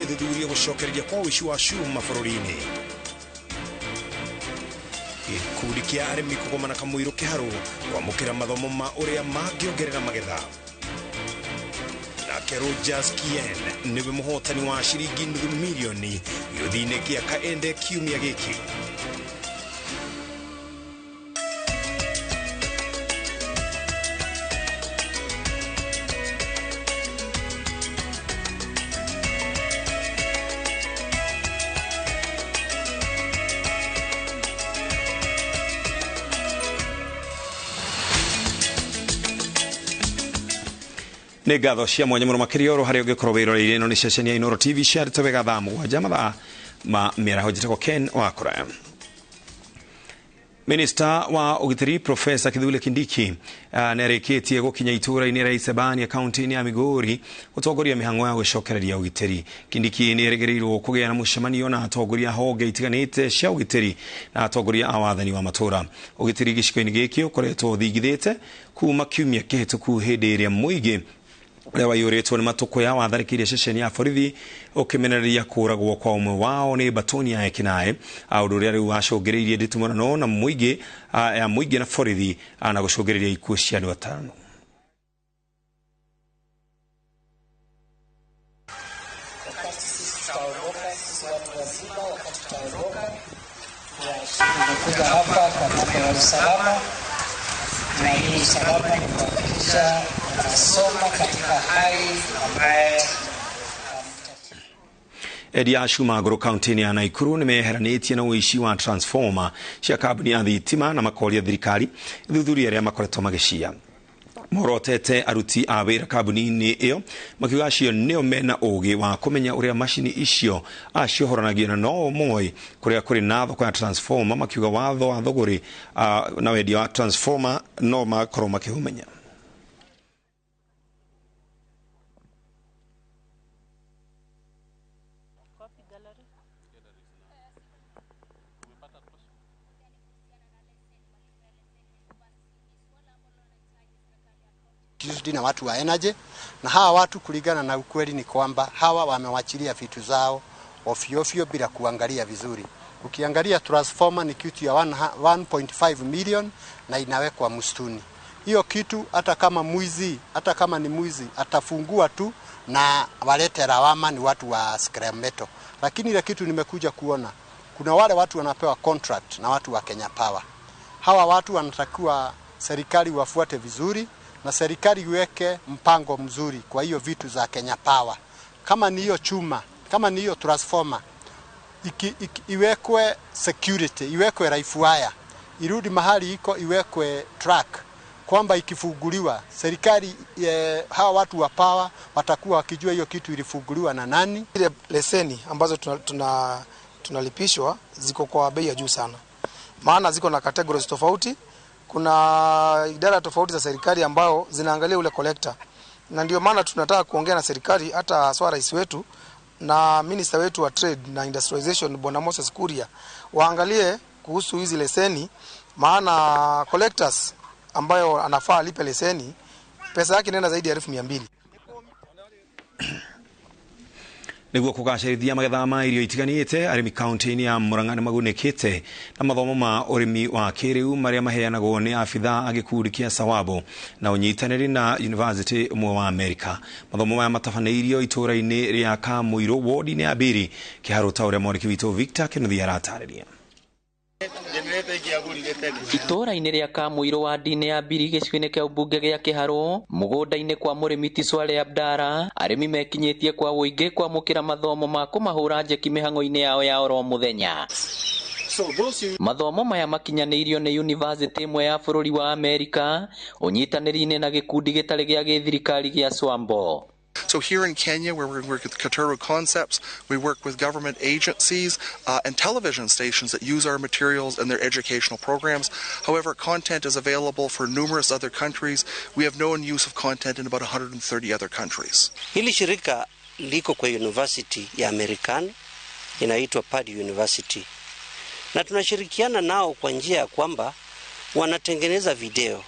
Ĩthuthurie gũcokereria kwa ũici wa cuma bũrũri-inĩ. Gĩkundi kĩa arĩmi kũgomana Kamũirũ Kĩharũ kwamũkĩra mathomo ma ũrĩa mangĩongerera magetha. Nake Rogers Kien nĩwe mũhotani wa ciringi nuthu mirioni gĩũthi-inĩ kĩa Kaende kiumia gĩkĩ. Nĩ ngatho cia mwanya mũno makĩria oro harĩa ũngĩkorwo wĩroreire. Ĩno nĩ ceceni ya Inooro TV ciarĩte wega thaa 7 mathaa ma mĩaraho. Njĩtagwo Ken Wakũraya. Minista wa ũgitĩri Profesa Kithure Kindiki nĩarĩkĩtie gũkinya itũũra-inĩ rĩa Isebania kaunti-inĩ ya Migori gũtongoria mĩhang'o ya gũcokereria ũgitĩri. Kindiki nĩerĩgĩrĩirwo kũgĩa na mũcemanio na atongoria honge itiganĩte cia ũgitĩri na atongoria a wathani wa matũũra. Ũgitĩri gĩcigo-inĩ gĩkĩ ũkoretwo ũthingithĩte kuma kiumia kĩhĩtũku hĩndĩ ĩrĩa mũingĩ ũrĩa waiyũrĩtwo nĩ matũkũya watharĩkĩire ceceni ya borithi ũkĩmenereria kũragwo kwa ũmwe wao nĩ batoni ya ekinaĩ, ũndũ ũrĩa rĩu wacũngĩrĩirie nditimũrano na mũingĩ ya mũingĩ na borithi na gũcũngĩrĩria ikuũ cia andũ 5. Tumekuja hapa kwa mambo ya usalama, na hii usalama ni kuhakikisha tunasoma katika hali ambaye Endia a cuma ngũrũ kaunti-inĩ ya Naikuru nĩmeheranĩtie na ũici wa transformer cia kambuni ya thitima na makoria thirikari ĩthuthurie arĩa makoretwo magĩciya. Morotete aruti a wĩra kambuni-inĩ ĩyo makiuga acio nĩo mena ũgĩ wa kũmenya ũrĩa macini icio ciohoranagio na no moĩ kũrĩa kũrĩ na thoko ya transformer, makiuga watho wa thũgũrĩ na wendia wa transformer no makorwo makĩũmenya. Na watu wa energy na hawa watu, kulingana na ukweli ni kwamba hawa wamewachilia vitu zao ofyo ofyo bila kuangalia vizuri. Ukiangalia transformer ni kitu ya 1.5 million na inawekwa msituni. Hiyo kitu hata kama mwizi, hata kama ni mwizi atafungua tu na walete lawama ni watu wa scrap metal. Lakini ile kitu nimekuja kuona, kuna wale watu wanapewa contract na watu wa Kenya Power. Hawa watu wanatakiwa serikali wafuate vizuri na serikali iweke mpango mzuri kwa hiyo vitu za Kenya Power. Kama ni hiyo chuma, kama ni hiyo transformer, iwekwe security, iwekwe life wire, irudi mahali iko, iwekwe track kwamba ikifunguliwa serikali hawa watu wa power watakuwa wakijua hiyo kitu ilifunguliwa na nani. Ile leseni ambazo tunalipishwa ziko kwa bei ya juu sana, maana ziko na categories tofauti. Kuna idara tofauti za serikali ambao zinaangalia ule collector, na ndio maana tunataka kuongea na serikali, hata haswa rais wetu na minister wetu wa trade na industrialization Bwana Moses Kuria, waangalie kuhusu hizi leseni, maana collectors ambayo anafaa alipe leseni pesa yake inaenda zaidi ya 200,000. Nĩguo kũgacĩrithia magetha ma irio itiganĩte, arĩmi kaunti-inĩ ya Murang'a nĩmagunĩkĩte na mathomo ma ũrĩmi wa kĩrĩu marĩa maheanagwo nĩ abithaa a gĩkundi kĩa Sawabo na ũnyitanĩri na University ũmwe wa Amerika. Mathomo maya matabanĩirio itũũra-inĩ rĩa Kamũirũ wodi-inĩ ya Mbiri Kĩharũ, ta ũrĩa mwandĩki witũ Victor Kĩnuthia aratarĩria. Itũũra-inĩ rĩa Kamũirũ wadi-inĩ ya Mbiri gĩcigo-inĩ kĩa ũmbunge gĩa Kĩharũ, mũgũnda-inĩ kwa mũrĩmi Tiswale Abdara, arĩmi mekinyĩtie kwa ũingĩ kwamũkĩra mathomo ma kũmahũra njeki mĩhang'o-inĩ yao ya oro mũthenya. Mathomo maya makinyanĩirio nĩ university ĩmwe ya bũrũri wa Amerika ũnyitanĩri-inĩ na gĩkundi gĩtarĩ gĩa gĩthirikari gĩa Swambo. So here in Kenya, where we work with Katuru Concepts, we work with government agencies and television stations that use our materials in their educational programs. However, content is available for numerous other countries. We have known use of content in about 130 other countries. Hili shirika liko kwa university ya Amerikani, inaitwa Purdue University. Na tunashirikiana nao kwa njia ya kwamba wanatengeneza video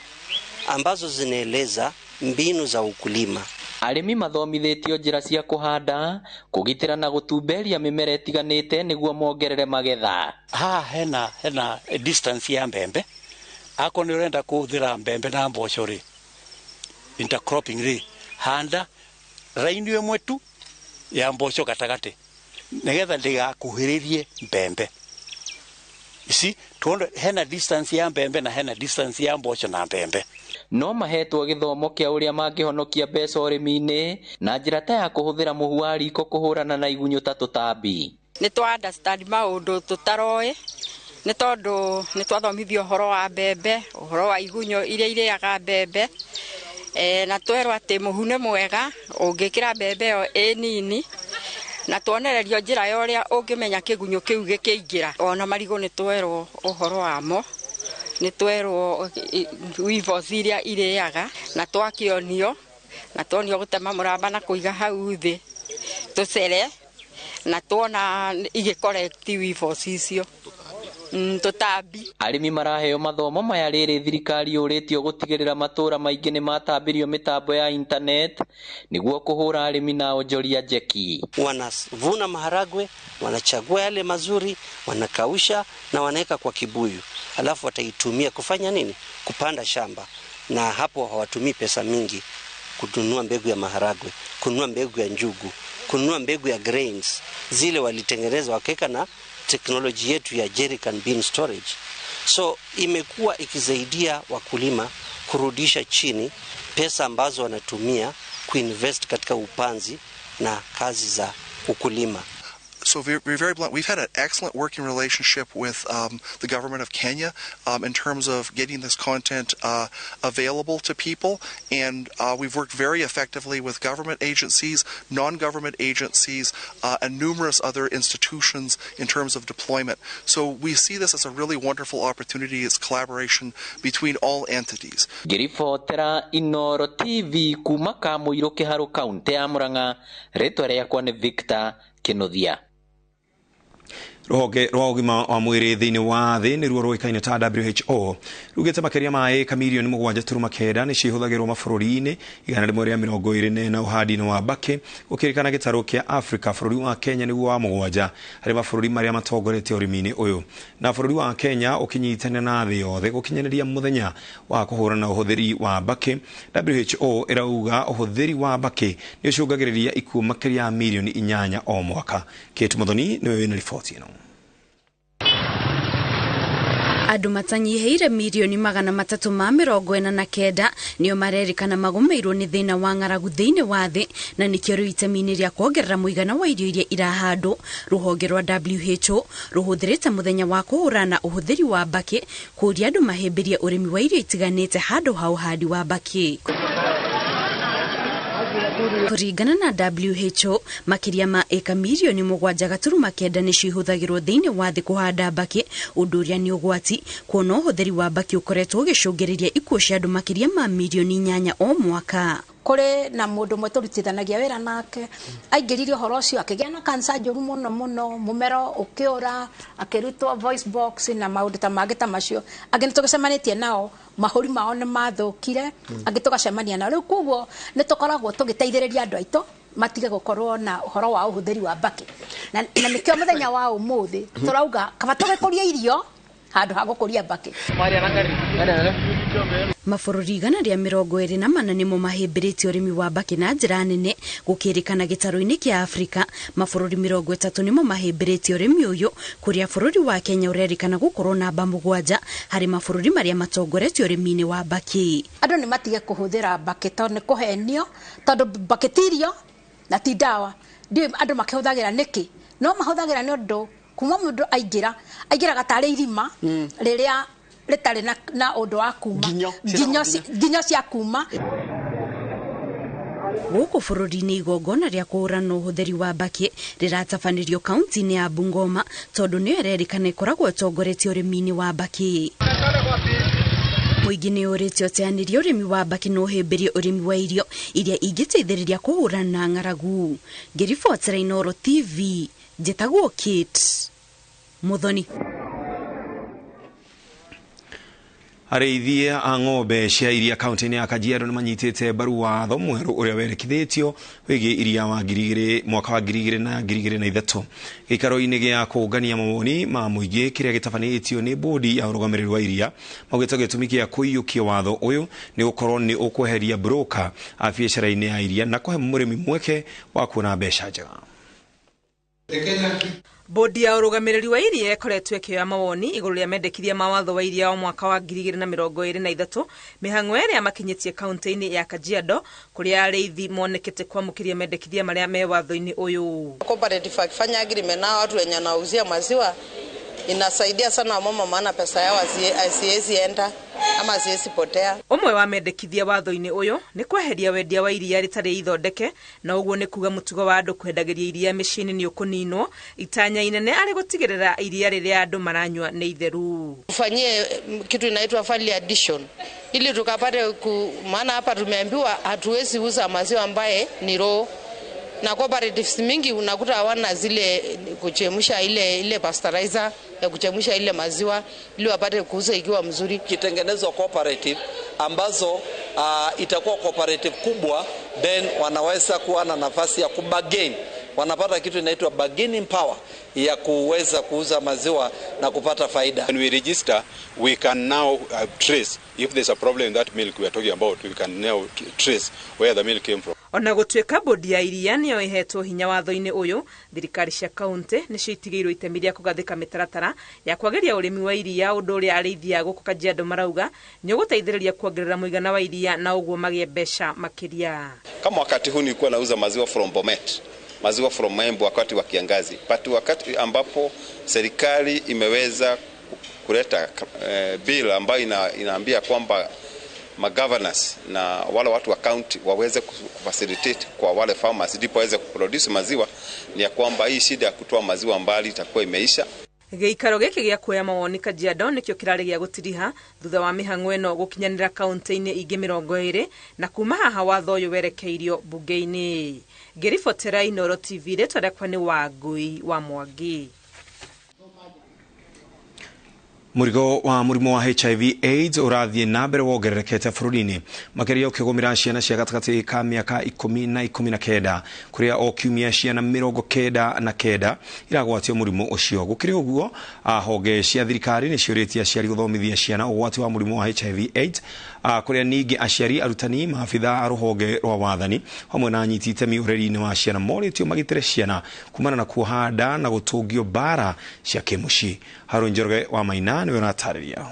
ambazo zinaeleza mbinu za ukulima. Arĩmi mathomithĩtio njĩra cia kũhanda, kũgitĩra na gũtumberia mĩmera ĩtiganĩte nĩguo mongerere magetha. Haha hena distance ya mbembe, akorwo nĩ ũrenda kũhũthĩra mbembe na mboco rĩ, intercropping rĩ, handa raini ĩmwe tu ya mboco gatagatĩ nĩgetha ndĩgakuhĩrĩrie mbembe. Ici tuone hena distance ya mbembe na hena distance ya mboco na mbembe. No mahetwo gĩthomo kĩa ũrĩa mangĩhonokia mbeca ũrĩmi-inĩ na njĩra ta ya kũhũthĩra mũhu wa riko kũhũrana na igunyũ ta tũtambi. Nĩ twa understand maũndũ tũtaroĩ, nĩ tondũ nĩ twathomithio ũhoro wa mbembe, ũhoro wa igunyũ iria irĩaga mbembe, na twerwo atĩ mũhu nĩ mwega ũngĩkĩra mbembe ĩyo ĩ nini, na tuonererio njĩra ya ũrĩa ũngĩmenya kĩgunyũ kĩu gĩkĩingĩra. Ona marigũ nĩ twerwo ũhoro wamo, nĩ twerwo weevils iria irĩaga, na twakĩonio, na tuonio gũtema mũramba na kũiga hau thĩ tũcere, na tuona igĩ-collect weevils icio tũtambi. Arĩmi maraheo mathomo maya rĩrĩ thirikari yũrĩtio gũtigĩrĩra matũra maingĩ nĩ matambĩrio mĩtambo ya internet nĩguo kũhũra arĩmi na onjoria njeki. Wanavuna maharagwe, wanachagua yale mazuri, wanakausha na wanaweka kwa kibuyu, alafu wataitumia kufanya nini? Kupanda shamba. Na hapo hawatumii pesa mingi kununua mbegu ya maharagwe, kununua mbegu ya njugu, kununua mbegu ya grains. Zile walitengeneza wakaweka na teknoloji yetu ya jerrycan bean storage. So imekuwa ikisaidia wakulima kurudisha chini pesa ambazo wanatumia kuinvest katika upanzi na kazi za ukulima. So we're very blunt. We've had an excellent working relationship with the government of Kenya in terms of getting this content available to people, and we've worked very effectively with government agencies, non-government agencies, and numerous other institutions in terms of deployment. So we see this as a really wonderful opportunity. It's collaboration between all entities. Ngĩribotera Inooro TV kuma Kamũirũ Kĩharũ kaunti ya Murang'a, rĩtwa rĩakwa nĩ Victor Kĩnuthia. Rũhonge rwa ũgima wa mwĩrĩ thĩinĩ wa thĩ nĩruo rũĩkaine ta WHO rugĩte makĩria ma ĩka mirioni 7.9 nĩ cihũthagĩrwo mabũrũri-inĩ 124 ũhandi-inĩ wa mbakĩ, gũkĩrĩkana gĩtarũ kĩa Afrika. Bũrũri wa Kenya nĩguo wa 7 harĩ mabũrũri marĩa matongoretie ũrĩmi-inĩ ũyũ, na bũrũri wa Kenya ũkĩnyitanĩra na thĩ yothe gũkinyanĩria mũthenya wa kũhũrana ũhũthĩri wa mbakĩ. WHO ĩrauga ũhũthĩri wa mbakĩ nĩ ũcũngagĩrĩria ikuũ makĩria ya mirioni 8 o mwaka. Kate Muthoni nĩwe wĩna riboti ĩno. Andũ matanyihĩire mirioni 349 nĩo marerĩkana magũmĩirwo nĩ thĩna wa ng'aragu thĩinĩ wa thĩ, na nĩkĩo rĩu itemi-inĩ rĩa kuongerera mũigana wa irio iria irahandwo. Rũhonge rwa WHO rũhũthĩrĩte mũthenya wa kũhũrana ũhũthĩri wa mbakĩ kũũria andũ mahĩmbĩrie ũrĩmi wa irio itiganĩte handũ ha ũhandi wa mbakĩ. Kũringana na WHO, makĩria ma ĩka mirioni 7.9 nĩcio ihũthagĩrwo thĩinĩ wa thĩ kũhanda mbakĩ, ũndũ ũrĩa nĩ ũgwati kuona ũhũthĩri wa mbakĩ ũkoretwo ũgĩcũngĩrĩria ikuũ cia andũ makĩria ma mirioni 8 o mwaka. Kũrĩ na mũndũ ũmwe tũrutithanagia wĩra nake, aingĩrire ũhoro ũcio akĩgĩa na kansa njũru mũno mũno, mũmero ũkĩũra, akĩrutwo voice box na maũndũ ta mangĩ ta macio. Angĩ nĩ tũgĩcemanĩtie nao, mahũri mao nĩ mathũkire, angĩ tũgacemania nao. Rĩu koguo nĩ tũkoragwo tũgĩteithĩrĩria andũ aitũ matige gũkorwo na ũhoro wa ũhũthĩri wa mbakĩ. Na nĩkĩo mũthenya wa ũmũthĩ tũrauga kaba tũgĩkũria irio handũ ha gũkũria mbakĩ. Mabũrũri 124 nĩmo mahĩmbĩrĩtie ũrĩmi wa mbakĩ na njĩra nene, gũkĩrĩkana gĩtarũ-inĩ kĩa Afrika. Mabũrũri 30 nĩmo mahĩmbĩrĩtie ũrĩmi ũyũ, kũrĩa bũrũri wa Kenya ũrerĩkana gũkorwo namba 7 harĩ mabũrũri marĩa matongoretie ũrĩmi-inĩ wa mbakĩ. Andũ nĩ matige kũhũthĩra mbakĩ tondũ nĩ kũhenio, tondũ mbakĩ ti irio na ti ndawa. Ndiũĩ andũ makĩhũthagĩra nĩkĩ, no mahũthagĩra nĩ ũndũ kuma mũndũ aingĩra aingĩraga tarĩ irima rĩrĩa rĩtarĩ na ũndũ wa kuma nginyo cia kuma. Gũkũ bũrũri-inĩ igongona rĩa kũhũrana ũhũthĩri wa mbakĩ rĩratabanĩrio kaunti-inĩ ya Bungoma tondũ nĩyo ĩrerĩkana ĩkoragwo ĩtongoretie ũrĩmi-inĩ wa mbakĩ. Mũingĩ nĩ ũrĩtio ũteanĩrie ũrĩmi wa mbakĩ na ũhĩmbĩrie ũrĩmi wa irio iria ingĩteithĩrĩria kũhũrana na ng'aragu. Ngĩribotera Inooro TV, njĩtagwo Kate Muthoni. Arĩithia a ng'ombe cia iria kaunti-inĩ ya Kajiado nĩ manyitĩte mbaru watho mwerũ ũrĩa werekithĩtio wĩgiĩ iria wa 2000 mwaka wa 2000 na 2003 gĩikaro-inĩ gĩa kũngania mawoni ma mũingĩ kĩrĩa gĩtabanĩtio nĩ bodi ya ũrũgamĩrĩri wa iria. Maugĩte gĩtũmi kĩa kũiyũkia watho ũyũ nĩ gũkorwo nĩ ũkweheria broker a biacara-inĩ ya iria na kũhe mũrĩmi mweke wa kuona mbeca njega. Bodi ya ũrũgamĩrĩri wa iria ĩkoretwo ĩkĩoya mawoni igũrũ rĩa mendekithia ma watho wa iria wa mwaka wa 2023 mĩhang'o ĩrĩa makinyĩtie kaunti-inĩ ya Kajiado kũrĩa arĩithi monekete kwamũkĩria mendekithia marĩa me watho-inĩ ũyũ. Cooperative akifanya agreement na watu wenye wanauzia maziwa inasaidia sana wamama, maana pesa yao haziwezi enda ama haziwezi potea. Ũmwe wa mendekithia watho-inĩ ũyũ nĩ kweheria wendia wa iria rĩtarĩ ithondeke, na ũguo nĩ kuga mũtugo wa andũ kwendagĩria iria mĩciĩ-inĩ nĩ ũkũninwo, itanya inene arĩ gũtigĩrĩra iria rĩrĩa andũ maranyua nĩ itheru. Tufanyie kitu inaitwa value addition ili tukapate maana hapa tumeambiwa hatuwezi uza maziwa ambaye ni raw, na cooperatives mingi unakuta hawana zile kuchemsha ile pasteurizer ya kuchemsha ile maziwa ili wapate kuuza ikiwa mzuri. Kitengenezwa cooperative ambazo itakuwa cooperative kubwa, then wanaweza kuwa na nafasi ya kubargain, wanapata kitu inaitwa bargaining power ya kuweza kuuza maziwa na kupata faida. When we register, we can now trace if there's a problem in that milk we are talking about, we can now trace where the milk came from. Ona gũtuĩka bodi ya iria nĩyo ĩhetwo hinya watho-inĩ ũyũ, thirikari cia kaunti nĩcio itigĩirwo itemi rĩa kũgathĩka mĩtaratara ya kwagĩria ũrĩmi wa iria, ũndũ ũrĩa arĩithi a gũkũ Kajiado marauga nĩ ũgũteithĩrĩria kuongerera mũigana wa iria na ũguo magĩe mbeca makĩria. Kama wakati huu nilikuwa nauza maziwa from Bomet, maziwa from Embu wakati wa kiangazi, but wakati ambapo serikali imeweza kuleta bill ambayo inaambia kwamba magovernors na wale watu wa county waweze kufacilitate kwa wale farmers ndipo waweze kuproduce maziwa, ni ya kwamba hii shida ya kutoa maziwa mbali itakuwa imeisha. Gĩikaro gĩkĩ gĩa kuoya mawoni Kajiado nĩkĩo kĩrarĩ gĩa gũtiriha thutha wa mĩhang'o ĩno gũkinyanĩra kaunti-inĩ ingĩ 20 na kuma haha watho ũyũ werekeirio bunge-inĩ. Ngĩribotera Inooro TV, rĩtwa rĩakwa nĩ Wangui wa Mwangi. Mũrigo wa mũrimũ wa HIV AIDS ũrathiĩ na mbere wongererekete bũrũri-inĩ, makĩria ũkĩgũmĩra ciana cia gatagatĩ ka mĩaka 10 na 19, kũrĩa o kiumia ciana 99 iragwatio mũrimũ ũcio. Gũkĩrĩ ũguo, honge cia thirikari nĩ ciũrĩtie aciari gũthomithia ciana ũgwati wa mũrimũ wa HIV AIDS, kũrĩa ningĩ aciari, arutani, maabitha a rũhonge rwa wathani hamwe na anyiti itemi ũreri-inĩ wa ciana morĩtio magitĩre ciana kumana na kuoha nda na gũtũngio mbara cia kĩmũciĩ. Harũ Njoroge wa Maina nĩwe ũratarĩria.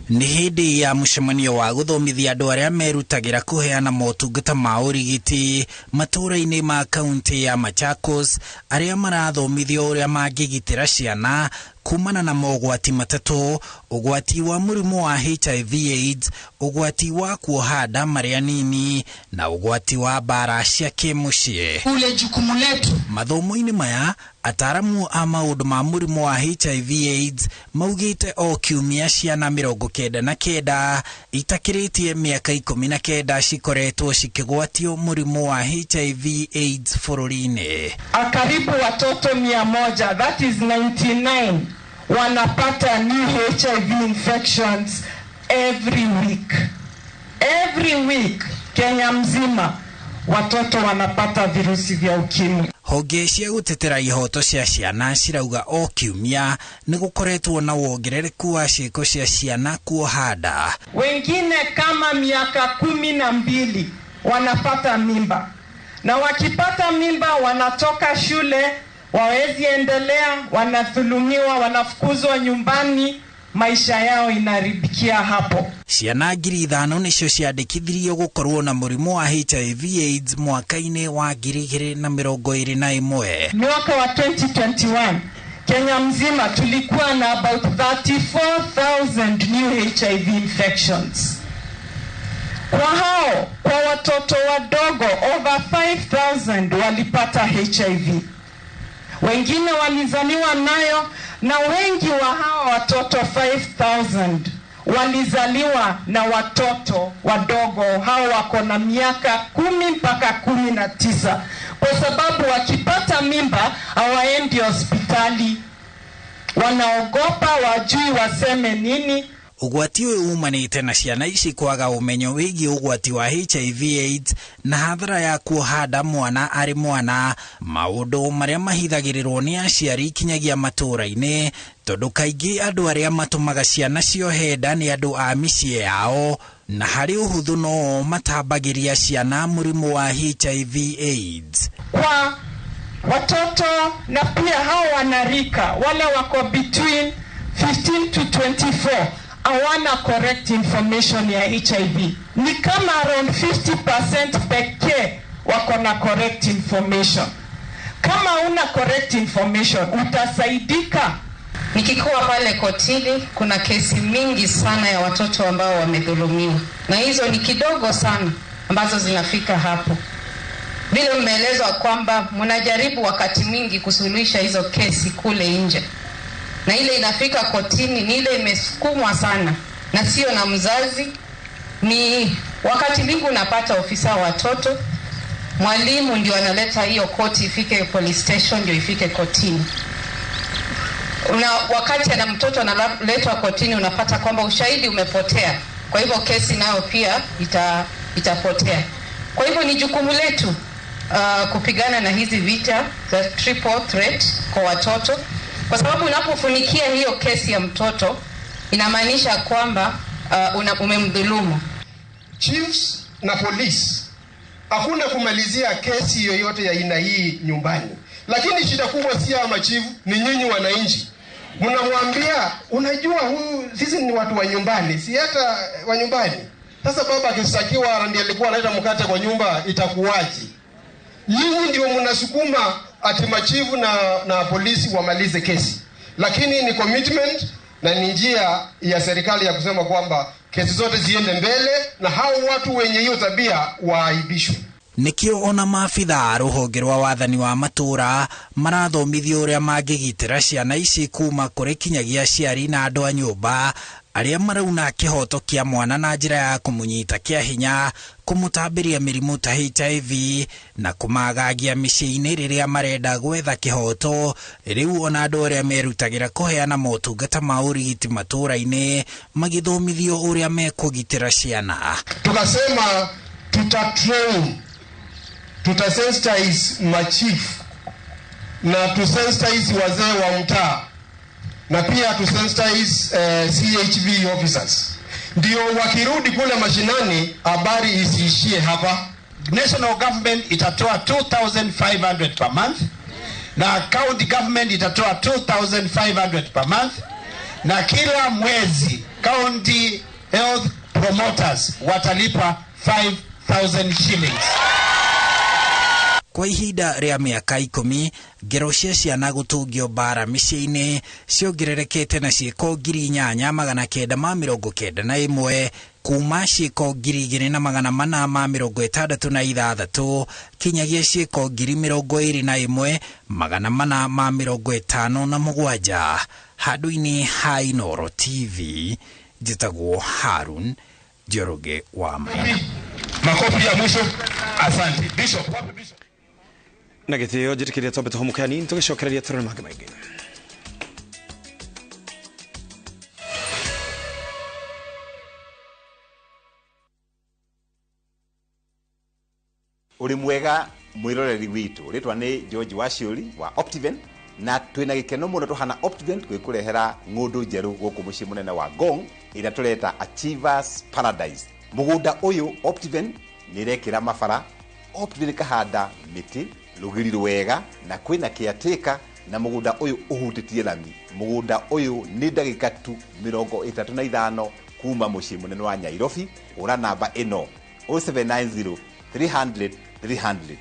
Nĩ hĩndĩ ya mũcemanio wa gũthomithia andũ arĩa merutagĩra kũheana motungata ma ũrigiti matũũra-inĩ ma kaunti ya Machakos, arĩa marathomithio ũrĩa mangĩgitĩra ciana kumana na mogwati matatũ: ũgwati wa mũrimũ wa HIV AIDS, ũgwati wa kuoha nda marĩa nini, na ũgwati wa mbara cia kĩmũciĩ. Ule jukumu letu. Mathomo-inĩ maya, ataaramu a maũndũ ma mũrimũ wa HIV AIDS maugĩte o kiumia ciana 99 itakĩrĩtie mĩaka 19 cikoretwo cikĩgwatio mũrimũ wa HIV AIDS bũrũri-inĩ. Karibu watoto 100, that is 99, wanapata new HIV infections every week. Every week, Kenya mzima, watoto wanapata virusi vya ukimwi. Honge cia gũtetera ihoto cia ciana cirauga o kiumia nĩ gũkoretwo na wongerereku wa ciĩko cia ciana kuoha nda. Wengine kama miaka 12 wanapata mimba, na wakipata mimba wanatoka shule, wawezi endelea, wanadhulumiwa, wanafukuzwa nyumbani, maisha yao inaribikia hapo. Ciana 5,000 nĩcio ciandĩkithirio gũkorwo na mũrimũ wa HIV AIDS mwaka-inĩ wa 2021. Mwaka wa 2021 Kenya mzima tulikuwa na about 34,000 new HIV infections. Kwa hao, kwa watoto wadogo over 5,000 walipata HIV. Wengine walizaliwa nayo, na wengi wa hao watoto 5,000 walizaliwa na watoto wadogo, hao wako na miaka 10 mpaka 19, kwa sababu wakipata mimba hawaendi hospitali, Wanaogopa, wajui waseme nini. Ũgwati ũyũ umanĩte na ciana ici kwaga ũmenyo wĩgiĩ ũgwati wa HIV AIDS na hathara ya kuoha nda mwana arĩ mwana, maũndũ marĩa mahithagĩrĩrwo nĩ aciari kinyagia matũũra-inĩ, tondũ kaingĩ andũ arĩa matũmaga ciana ciohe nda nĩ andũ a mĩciĩ yao, na harĩ ũhũthũ no matambagĩria ciana mũrimũ wa HIV AIDS. Kwa watoto na pia hao wanarika wale wako between 15 to 24 hawana correct information ya HIV. Ni kama around 50% pekee wako na correct information. Kama una correct information utasaidika. Nikikuwa pale kotini kuna kesi mingi sana ya watoto ambao wamedhulumiwa, na hizo ni kidogo sana ambazo zinafika hapo. Vile mmeelezwa kwamba mnajaribu wakati mwingi kusuluhisha hizo kesi kule nje, na ile inafika kotini ni ile imesukumwa sana na sio na mzazi. Ni wakati mwingi unapata ofisa wa watoto, mwalimu ndio analeta hiyo koti ifike police station ndio ifike kotini. Una wakati ana mtoto analetwa kotini unapata kwamba ushahidi umepotea, kwa hivyo kesi nayo pia itapotea. Kwa hivyo ni jukumu letu kupigana na hizi vita za triple threat kwa watoto, kwa sababu unapofunikia hiyo kesi ya mtoto inamaanisha kwamba umemdhulumu. Chiefs na polisi hakuna kumalizia kesi yoyote ya aina hii nyumbani. Lakini shida kubwa si ya machifu, ni nyinyi wananchi. Mnamwambia, unajua huyu sisi ni watu wa nyumbani, si hata wa nyumbani. Sasa baba akishtakiwa ndiye alikuwa analeta mkate kwa nyumba, itakuwaje? Nyinyi ndio mnasukuma ati machifu na polisi wamalize kesi. Lakini ni commitment na ni njia ya serikali ya kusema kwamba kesi zote ziende mbele na hao watu wenye hiyo tabia waaibishwe. Nikio ona maabithaa rũhonge rwa wathani wa matũra marathomithio ũrĩa mangĩgitĩra ciana ici kuma kũrĩ kinyagia aciari na andũ a nyũmba arĩa marauna kĩhoto kĩa mwana na njĩra ya kũmũnyita kĩa hinya, kũmũtambĩria mĩrimũ ta HIV na kũmagagia mĩciĩ-inĩ rĩrĩa marenda gwetha kĩhoto. Rĩu ona andũ arĩa merutagĩra kũheana motungata ma ũrigiti matũra-inĩ magĩthomithio ũrĩa mekũgitĩra ciana. Tukasema tutatrain, tutasensitize machief na tusensitize wazee wa mtaa na pia tusensitize CHV officers, ndio wakirudi kule mashinani habari isiishie hapa. National government itatoa 2500 per month na county government itatoa 2500 per month, na kila mwezi county health promoters watalipa 5000 shillings. Kwa ihinda rĩa mĩaka 10 ngero cia ciana gũtungio mbara mĩciĩ-inĩ ciongererekete na ciĩko 8991 kuma ciĩko 2466 kinyagia ciĩko 21457. Handũ-inĩ ha Inooro TV, njĩtagwo Harun Njoroge wa Maina. Makofi ya mwisho. Asante Bishop. Wapi Bishop? Na gĩtĩo njĩtĩkĩria twambe tũhũmũke hanini tũgĩcokereria tũrore mangĩ maingĩ. Ũrĩ mwega mwĩroreri witũ, rĩtwa nĩ George Waciũri wa Optiven, na twĩna gĩkeno mũno tũhana Optiven gwĩkũrehera ng'ũndũ njerũ gũkũ mũciĩ mũnene wa Ngong ĩrĩa tũreta Achievers Paradise. Mũgũnda ũyũ Optiven nĩ ĩrekĩra mabara, Optiven ĩkahanda mĩtĩ rũgiri rwega na kwĩna caretaker, na mũgũnda ũyũ ũhutĩtie rami. Mũgũnda ũyũ nĩ ndagĩka tu 35 kuma mũciĩ mũnene wa Nairobi. Ũra namba ĩno 0790 300 300.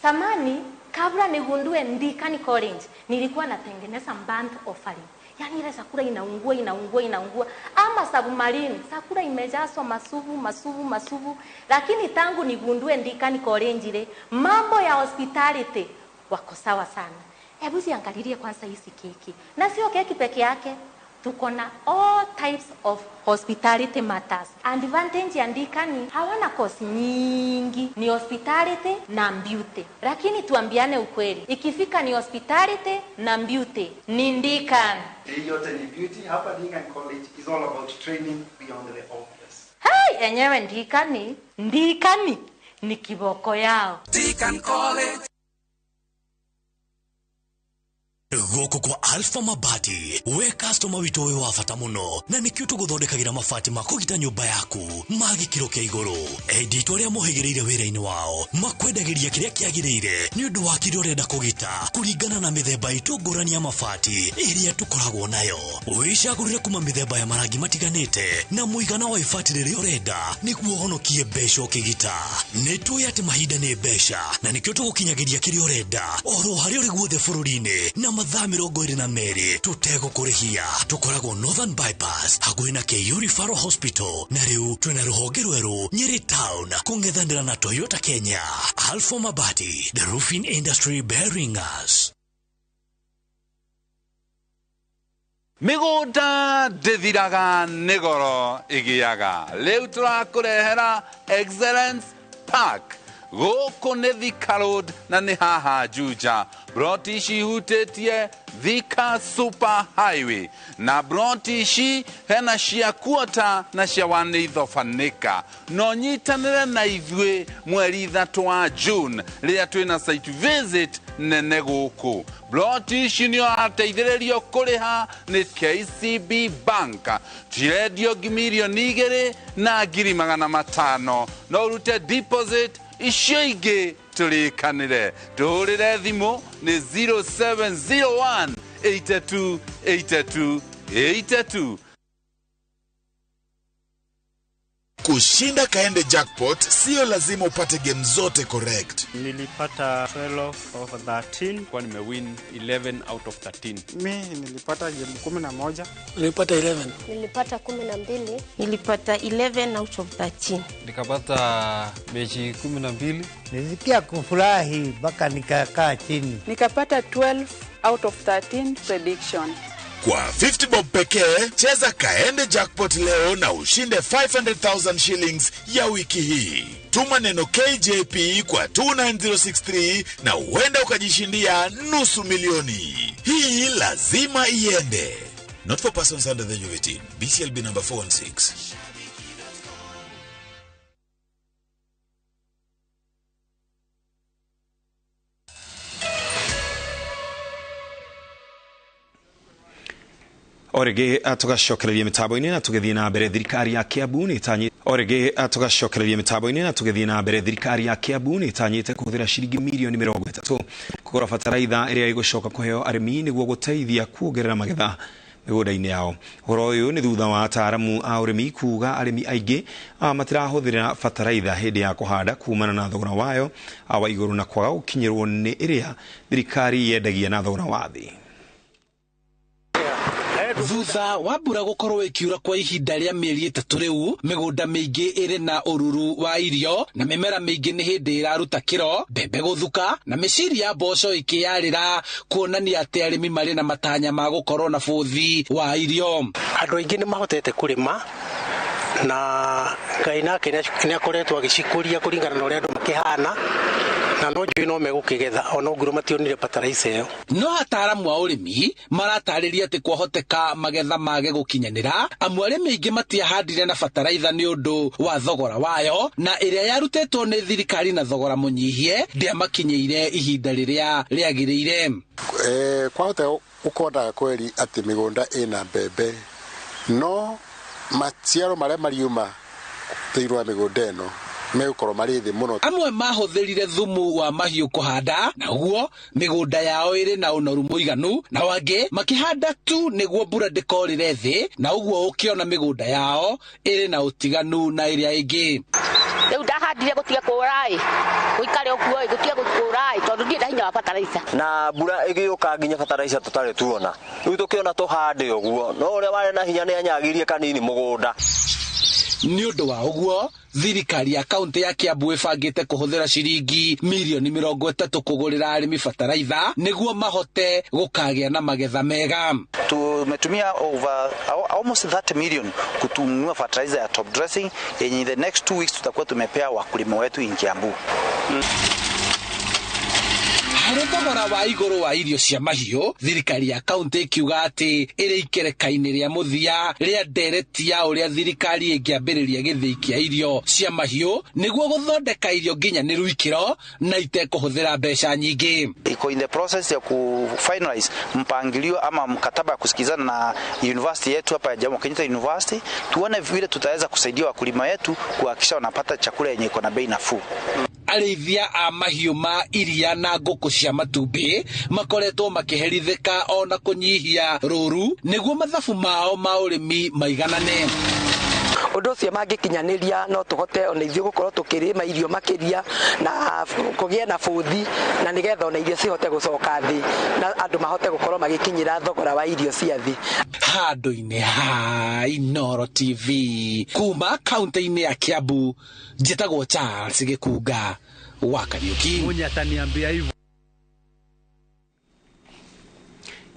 Samani, kabla nigundue Ndikani College, nilikuwa natengeneza burnt offering. Yaani ile sakura inaungua inaungua inaungua, ama submarine, sakura imejazwa masubu masubu masubu. Lakini tangu nigundue Ndikani College ile, mambo ya hospitality wako sawa sana. Hebu ziangalilie kwanza hizi keki. Na sio keki peke yake. Tuko na all types of hospitality matters. Advantage ya Ndikani, hawana course nyingi, ni hospitality na beauty. Lakini tuambiane ukweli, ikifika ni hospitality na beauty, ni Ndikani. Hii yote ni beauty. Hapa Deakin College is all about training beyond the obvious. Hey, enyewe Ndikani, Ndikani ni kiboko yao. Deakin College. Gũkũ kwa Alpha Mabati, we customer witũ wĩ wa bata mũno, na nĩkĩo tũgũthondekagĩra mabati ma kũgita nyũmba yaku ma gĩkĩro kĩa igũrũ. Endi itũ arĩa mohĩgĩrĩire wĩra-inĩ wao makwendagĩria kĩrĩa kĩagĩrĩire nĩ ũndũ wa kĩrĩa ũrenda kũgita kũringana na mĩthemba itũ ngũrani ya mabati ĩrĩa tũkoragwo nayo. Wĩcagũrĩre kuma mĩthemba ya marangi matiganĩte na mũigana wa ibati rĩrĩa ũrenda nĩguo ũhonokie mbeca ũkĩgita. Nĩ tũĩ atĩ mahinda nĩ mbeca na nĩkĩo tũgũkinyagĩria kĩrĩa ũrenda oro harĩa ũrĩ guothe bũrũri-inĩ na mathaa 22 tũtegũkũrĩhia. Tũkoragwo Northern Bypass hakuhĩ na KU Referral Hospital, na rĩu twĩna rũhonge rwerũ Nyeri Town kũng'ethanĩra na Toyota Kenya. Alpha Mabati, the roofing industry bearing us. Mĩgũnda ndĩthiraga nĩ goro ĩgĩaga. Rĩu tũrakũrehera Excellence Park. Gũkũ nĩ Thika Road na nĩ haha Juja. Broti ici ihutĩtie Thika Super Highway. Na broti ici hena cia kuota na cia wanĩithobanĩka. No nyitanĩre na ithuĩ mweri 3 wa June rĩrĩa twĩna site visit nene gũkũ. Broti ici nĩ ũrateithĩrĩrio kũrĩha nĩ KCB Bank. Cirendio 2,500,000. No ũrute deposit icio ingĩ tũrĩkanĩre. Tũhũrĩre thimũ nĩ 0701 82 82 82. Kushinda Kaende Jackpot sio lazima upate game zote correct. Nilipata 12 of 13. Kwa nimewin 11 out of 13. Mi nilipata game 11. Nilipata 11. Nilipata 12. Nilipata 11 out of 13. Nikapata mechi 12. Nilisikia kufurahi mpaka nikakaa chini. Nikapata 12 out of 13 prediction. Kwa 50 bob pekee, cheza Kaende Jackpot leo na ushinde 500,000 shillings ya wiki hii. Tuma neno KJP kwa 29063 na huenda ukajishindia 500,000. Hii lazima iende. Not for persons under the age of 18. BCLB number 416. Orege tugacokereria mitambo-inĩ na tũgĩthiĩ na mbere thirikari ya Kiambu nĩ ĩtanyĩte Orege tugacokereria mitambo-inĩ na tũgĩthiĩ na mbere thirikari ya Kiambu nĩ ĩtanyĩte kũhũthĩra ciringi mirioni 30 kũgũra bataraitha ĩrĩa ĩgũcoka kũheo arĩmi nĩguo gũteithia kuongerera magetha mĩgũnda-inĩ yao. Ũhoro ũyũ nĩ thutha wa ataaramu a ũrĩmi kuga arĩmi aingĩ matirahũthĩra bataraitha hĩndĩ ya kũhanda kumana na thogora wayo wa igũrũ na kwaga gũkinyĩrwo nĩ ĩrĩa thirikari yendagia na thogora wa thĩ. Thutha wa mbura gũkorwo ĩkiura kwa ihinda rĩa mĩeri 3 rĩu, mĩgũnda mĩingĩ ĩrĩ na ũruru wa irio na mĩmera mĩingĩ nĩ hĩndĩ ĩraruta kĩro, mbembe gũthuka na mĩciri ya mboco ĩkĩyarĩra, kuonania atĩ arĩmi marĩ na matanya ma gũkorwo na bũthi wa irio. Andũ aingĩ nĩ mahotete kũrĩma na Ngai nake nĩ akoretwo agĩcikũria kũringana na ũrĩa andũ makĩhana, na no njũĩ no megũkĩgetha ona ũngĩrwo mationire bataraitha ĩyo. No ataaramu a ũrĩmi maratarĩria atĩ kwahoteka magetha mage gũkinyanĩra, amu arĩmi aingĩ matiahandire na bataraitha nĩ ũndũ wa thogora wayo, na ĩrĩa yarutĩtwo nĩ thirikari na thogora mũnyihie ndĩamakinyĩire ihinda rĩrĩa rĩagĩrĩire. Kwahoteka ũkona kweri atĩ mĩgũnda ĩna mbembe no maciaro marĩa mariuma thĩinĩ wa mĩgũnda ĩno megũkorwo marĩ thĩ mũno. Amwe mahũthĩrire thumu wa mahiũ kũhanda na ũguo mĩgũnda yao ĩrĩ na ũnoru mũiganu, na angĩ makĩhanda tu nĩguo mbura ndĩkorĩre thĩ, na ũguo ũkĩona mĩgũnda yao ĩrĩ na ũtiganu na ĩrĩa ĩngĩ. Rĩu ndahandire gũtige kũra-ĩ, gũikare ũguo-ĩ, gũtige kũra-ĩ, tondũ ndirĩ na hinya wa bataraitha. Na mbura ĩgĩũka nginya bataraitha tũtarĩ tuona. Rĩu tũkĩona tũhande ũguo, no ũrĩa warĩ na hinya nĩ anyagirie kanini mũgũnda. Nĩ ũndũ wa ũguo thirikari ya kaunti ya Kiambu ĩbangĩte kũhũthĩra ciringi mirioni 30 kũgũrĩra arĩmi bataraitha nĩguo mahote gũkagĩa na magetha mega. Tumetumia over almost 30 million kutununua fertilizer ya top dressing yenye in the next 2 weeks tutakuwa tumepea wakulima wetu in Kiambu. Harĩ thogora wa igũrũ wa irio cia mahiũ, thirikari ya kaunti ĩkiuga atĩ ĩrĩ ikereka-inĩ rĩa mũthia rĩa ndereti ya ũrĩa thirikari ĩngĩambĩrĩria gĩthĩi kĩa irio cia mahiũ nĩguo gũthondeka irio nginyanĩru ikĩro na itekũhũthĩra mbeca nyingĩ. Iko in the process ya ku finalize mpangilio ama mkataba ya kusikizana na university yetu hapa ya Jomo Kenyatta University, tuone vile tutaweza kusaidia wakulima wetu kuhakikisha wanapata chakula yenye iko na bei nafuu. Arĩithia a mahiũ ma iria na ngũkũ cia matumbĩ makoretwo makĩherithĩka ona kũnyihia rũru nĩguo mathabu mao ma ũrĩmi maiganane. Ũndũ ũcio mangĩkinyanĩria no tũhote ona ithuĩ gũkorwo tũkĩrĩma irio makĩria na kũgĩe na bũthi na nĩgetha ona irio cihote gũcoka thĩ na andũ mahote gũkorwo magĩkinyĩra thogora wa irio cia thĩ. Handũ-inĩ ha Inooro TV kuma kaunti-inĩ ya Kiambu, njĩtagwo Charles Gĩkunga wa Kariuki. Munyataniambia hivyo.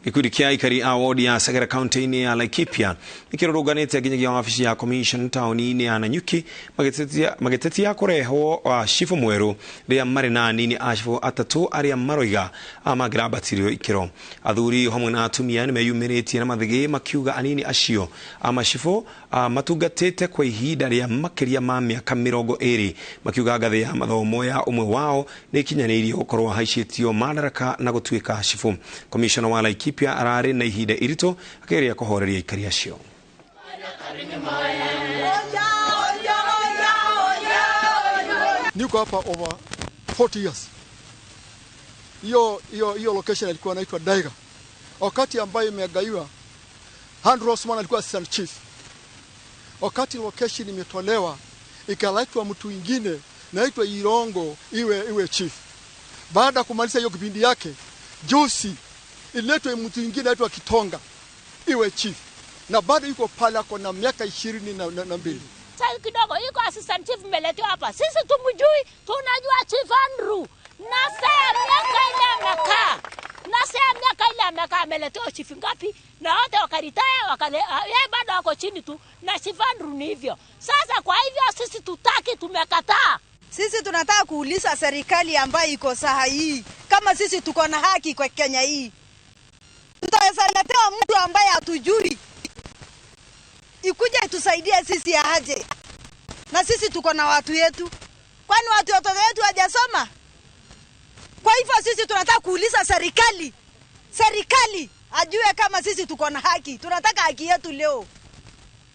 Gikundi kia aikari a wodi ya Segera kaunti-inĩ ya Laikipia nĩkĩrũrũnganĩte nginyagia wabici ya commission taũni-inĩ ya Nanyuki magĩtetia kũrehwo wa cibũ mwerũ rĩrĩa marĩ na anini a cibũ atatũ arĩa maroiga mangĩrambatirio ikĩro. Athuri hamwe na atumia nĩmeyumĩrĩtie na mathĩgĩ makiuga anini acio a macibũ matungatĩte kwa ihinda rĩa makĩria ma mĩaka 20, makiuga ngathĩ ya mathomo ya ũmwe wao nĩĩkinyanĩirie gũkorwo haicĩtio madaraka na gũtuĩka cibũ. Commissioner wa Laikipia ararĩ na ihinda iritũ akĩgeria kũhoreria aikari acio. Niko hapa over 40 years. Hiyo location ilikuwa inaitwa Daiga. Wakati ambayo imegaiwa, Andrew Osman alikuwa assistant chief. Wakati location imetolewa, ikaletwa mtu mwingine naitwa Irongo iwe chief. Baada kumaliza hiyo kipindi yake, juzi iletwe mtu mwingine anaitwa Kitonga iwe chief, na bado yuko pale ako na miaka 22. Sasa kidogo yuko assistant chief mmeletewa hapa, sisi tumjui, tunajua Chief Andrew na sasa miaka ile amekaa, na sasa miaka ile amekaa ameletewa chief ngapi na wote wakaritaya wakale, yeye bado ako chini tu na Chief Andrew ni hivyo. Sasa kwa hivyo sisi tutaki, tumekataa. Sisi tunataka kuuliza serikali ambayo iko saha hii kama sisi tuko na haki kwa Kenya hii. Tutaweza letewa mtu ambaye hatujui ikuja itusaidie sisi aje? Na sisi tuko na watu yetu, kwani watu watoto wetu hawajasoma? Kwa hivyo sisi tunataka kuuliza serikali ajue kama sisi tuko na haki. Tunataka haki yetu leo,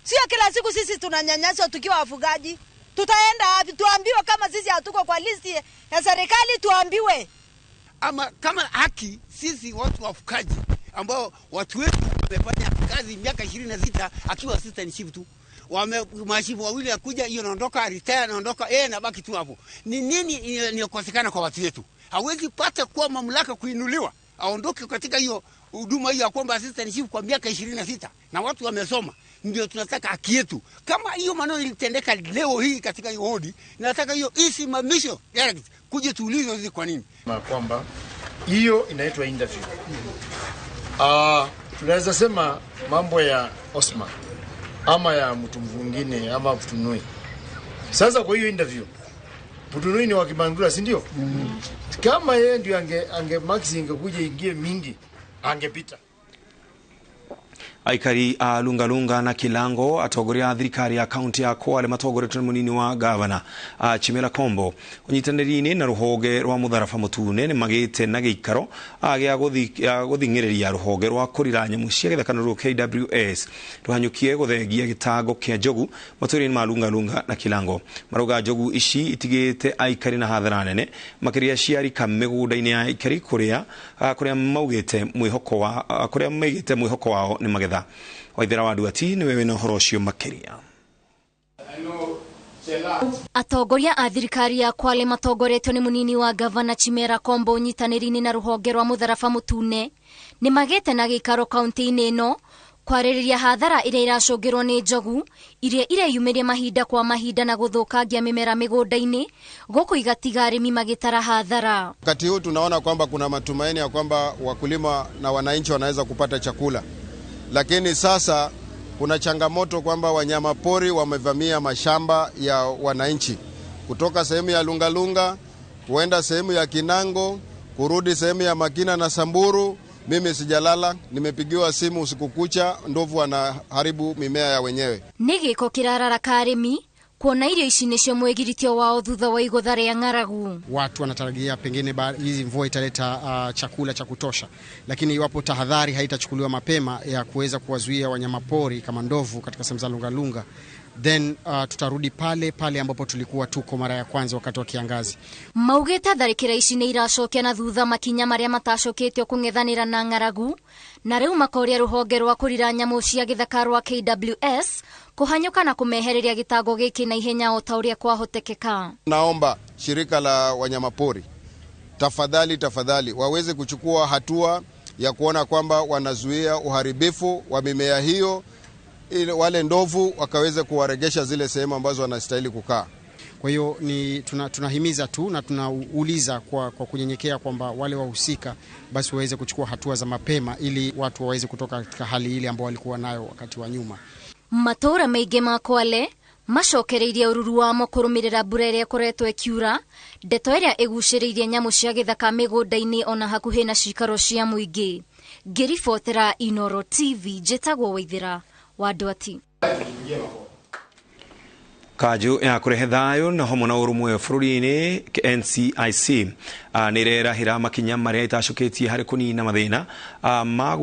sio kila siku sisi tunanyanyaswa tukiwa wafugaji. Tutaenda wapi? Tuambiwe kama sisi hatuko kwa listi ya serikali, tuambiwe. Ama kama haki sisi watu wafugaji ambao watu wetu wamefanya kazi miaka 26 akiwa assistant chief tu, mashifu wawili akuja, hiyo naondoka, retire naondoka, yeye anabaki tu hapo. Ni nini inakosekana kwa watu wetu? Hawezi pata kuwa mamlaka kuinuliwa, aondoke katika hiyo huduma hiyo ya kwamba assistant chief kwa miaka 26 na watu wamesoma. Ndio tunataka haki yetu. Kama hiyo maneno ilitendeka leo hii katika hiyo wodi, nataka hiyo isimamishwe direct, kuje tuulizwe sisi kwa nini. Kwamba hiyo inaitwa interview. Tunaweza sema mambo ya Osman ama ya mtu mwingine ama Putunui. Sasa kwa hiyo interview, Putunui ni wa Kibangula, si ndio? Kama yeye ndio ange max ingekuja ingie mingi, angepita. Aikari a Lungalunga na Kilango atongoria a thirikari ya kaunti ya Kwale matongoretwo nĩ mũnini wa gavana Chimera Kombo ũnyitanĩri-inĩ na rũhonge rwa mũtharaba mũtune nĩ magĩte na gĩikaro gĩa gũthing'ĩrĩria rũhonge rwa kũrira nyamũ cia gĩthaka nĩruo KWS rũhanyũkie gũthengia gĩtango kĩa njogu matũũra-inĩ ma Lungalunga na Kilango. Marauga njogu ici itigĩte aikari na hathara nene makĩria ciarika mĩgũnda-inĩ ya aikari kũrĩa maugĩte mwĩhoko wa kũrĩa maigĩte mwĩhoko wao nĩ magetha. Waithera wa Nduati niwe wĩna ũhoro ũcio makĩria. Atongoria a thirikari ya Kwale matongoretio nĩ mũnini wa gavana Chimera Kombo ũnyitanĩri-inĩ na rũhonge rwa mũtharaba mũtune nĩ magĩte na gĩikaro kaunti-inĩ ĩno Kwarĩrĩria hathara ĩrĩa ĩracũngĩrwo nĩ njogu iria ireyumĩria mahinda kwa mahinda na gũthũkangia mĩmera mĩgũnda-inĩ gũkũ igatiga arĩmi magĩtara hathara. Wakati huu tunaona kwamba kuna matumaini ya kwamba wakulima na wananchi wanaweza kupata chakula, lakini sasa kuna changamoto kwamba wanyama pori wamevamia mashamba ya wananchi kutoka sehemu ya Lungalunga kuenda sehemu ya Kinango kurudi sehemu ya Makina na Samburu. Mimi sijalala, nimepigiwa simu usiku kucha, ndovu wanaharibu mimea ya wenyewe. Nĩ gĩko kĩrararaka arĩmi kuona irio ici nĩcio mwĩgiritio wao thutha wa igũtha rĩa ng'aragu. Watu wanatarajia pengine hizi mvua italeta chakula cha kutosha, lakini iwapo tahadhari haitachukuliwa mapema ya kuweza kuwazuia wanyamapori kama ndovu katika sehemu za Lungalunga, then tutarudi pale pale ambapo tulikuwa tuko mara ya kwanza wakati wa kiangazi. Maugĩte tharĩkĩra ici nĩ iracokia na thutha makinya marĩa matacoketio kũng'ethanĩra na ng'aragu, na rĩu makoria rũhonge rwa kũrira nyamũ cia gĩthaka rwa KWS kũhanyũka na kũmehereria gĩtango gĩkĩ na ihenya o ta ũrĩa kwahotekeka. Naomba shirika la wanyamapori tafadhali tafadhali waweze kuchukua hatua ya kuona kwamba wanazuia uharibifu wa mimea hiyo, ili wale ndovu wakaweze kuwaregesha zile sehemu ambazo wanastahili kukaa. Kwa hiyo ni tunahimiza tu na tunauliza kwa kunyenyekea kwamba wale wahusika basi waweze kuchukua hatua za mapema ili watu waweze kutoka katika hali ile ambayo walikuwa nayo wakati wa nyuma. Matũũra maingĩ ma Kwale macokereirie ũruru wamo kũrũmĩrĩra mbura ĩrĩa ĩkoretwo ĩkiura, ndeto ĩrĩa ĩgucĩrĩirie nyamũ cia gĩthaka mĩgũnda-inĩ ona hakuhĩ na cikaro cia mũingĩ. Ngĩribotera Inoro TV, njĩtagwo Waithĩra wa Ndwati. Kanjũ ya kũrehe thayũ na hamwe na ũrũmwe bũrũri-inĩ NCIC nĩ ĩrerahĩra makinya marĩa ĩtacũkĩtie harĩ kũnina mathĩna ma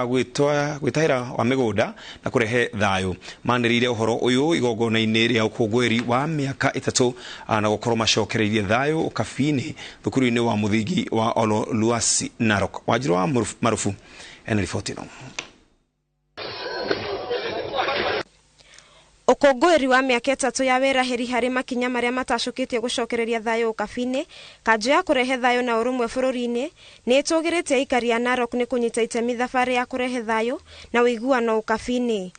gwĩtahĩra wa mĩgũnda na kũrehe thayũ. Manĩrĩire ũhoro ũyũ igongona-inĩ rĩa ũkũngũĩri wa mĩaka 3 na gũkorwo macokereirie thayũ Ũkabi-inĩ thukuru-inĩ wa mũthingi wa Ololuasi Narok. Wanjirũ wa Marufu ena riboti ĩno. Ũkũngũĩri wa mĩaka 3 ya wĩrahĩri harĩ makinya marĩa matacũkĩtie gũcokereria thayũ Ũkabi-inĩ, kanjũ ya kũrehe thayũ na ũrũmwe bũrũri-inĩ nĩ ĩtũgĩrĩtie aikari a Narok nĩ kũnyita itemi thabarĩ ya kũrehe thayũ na ũiguano Ũkabi-inĩ.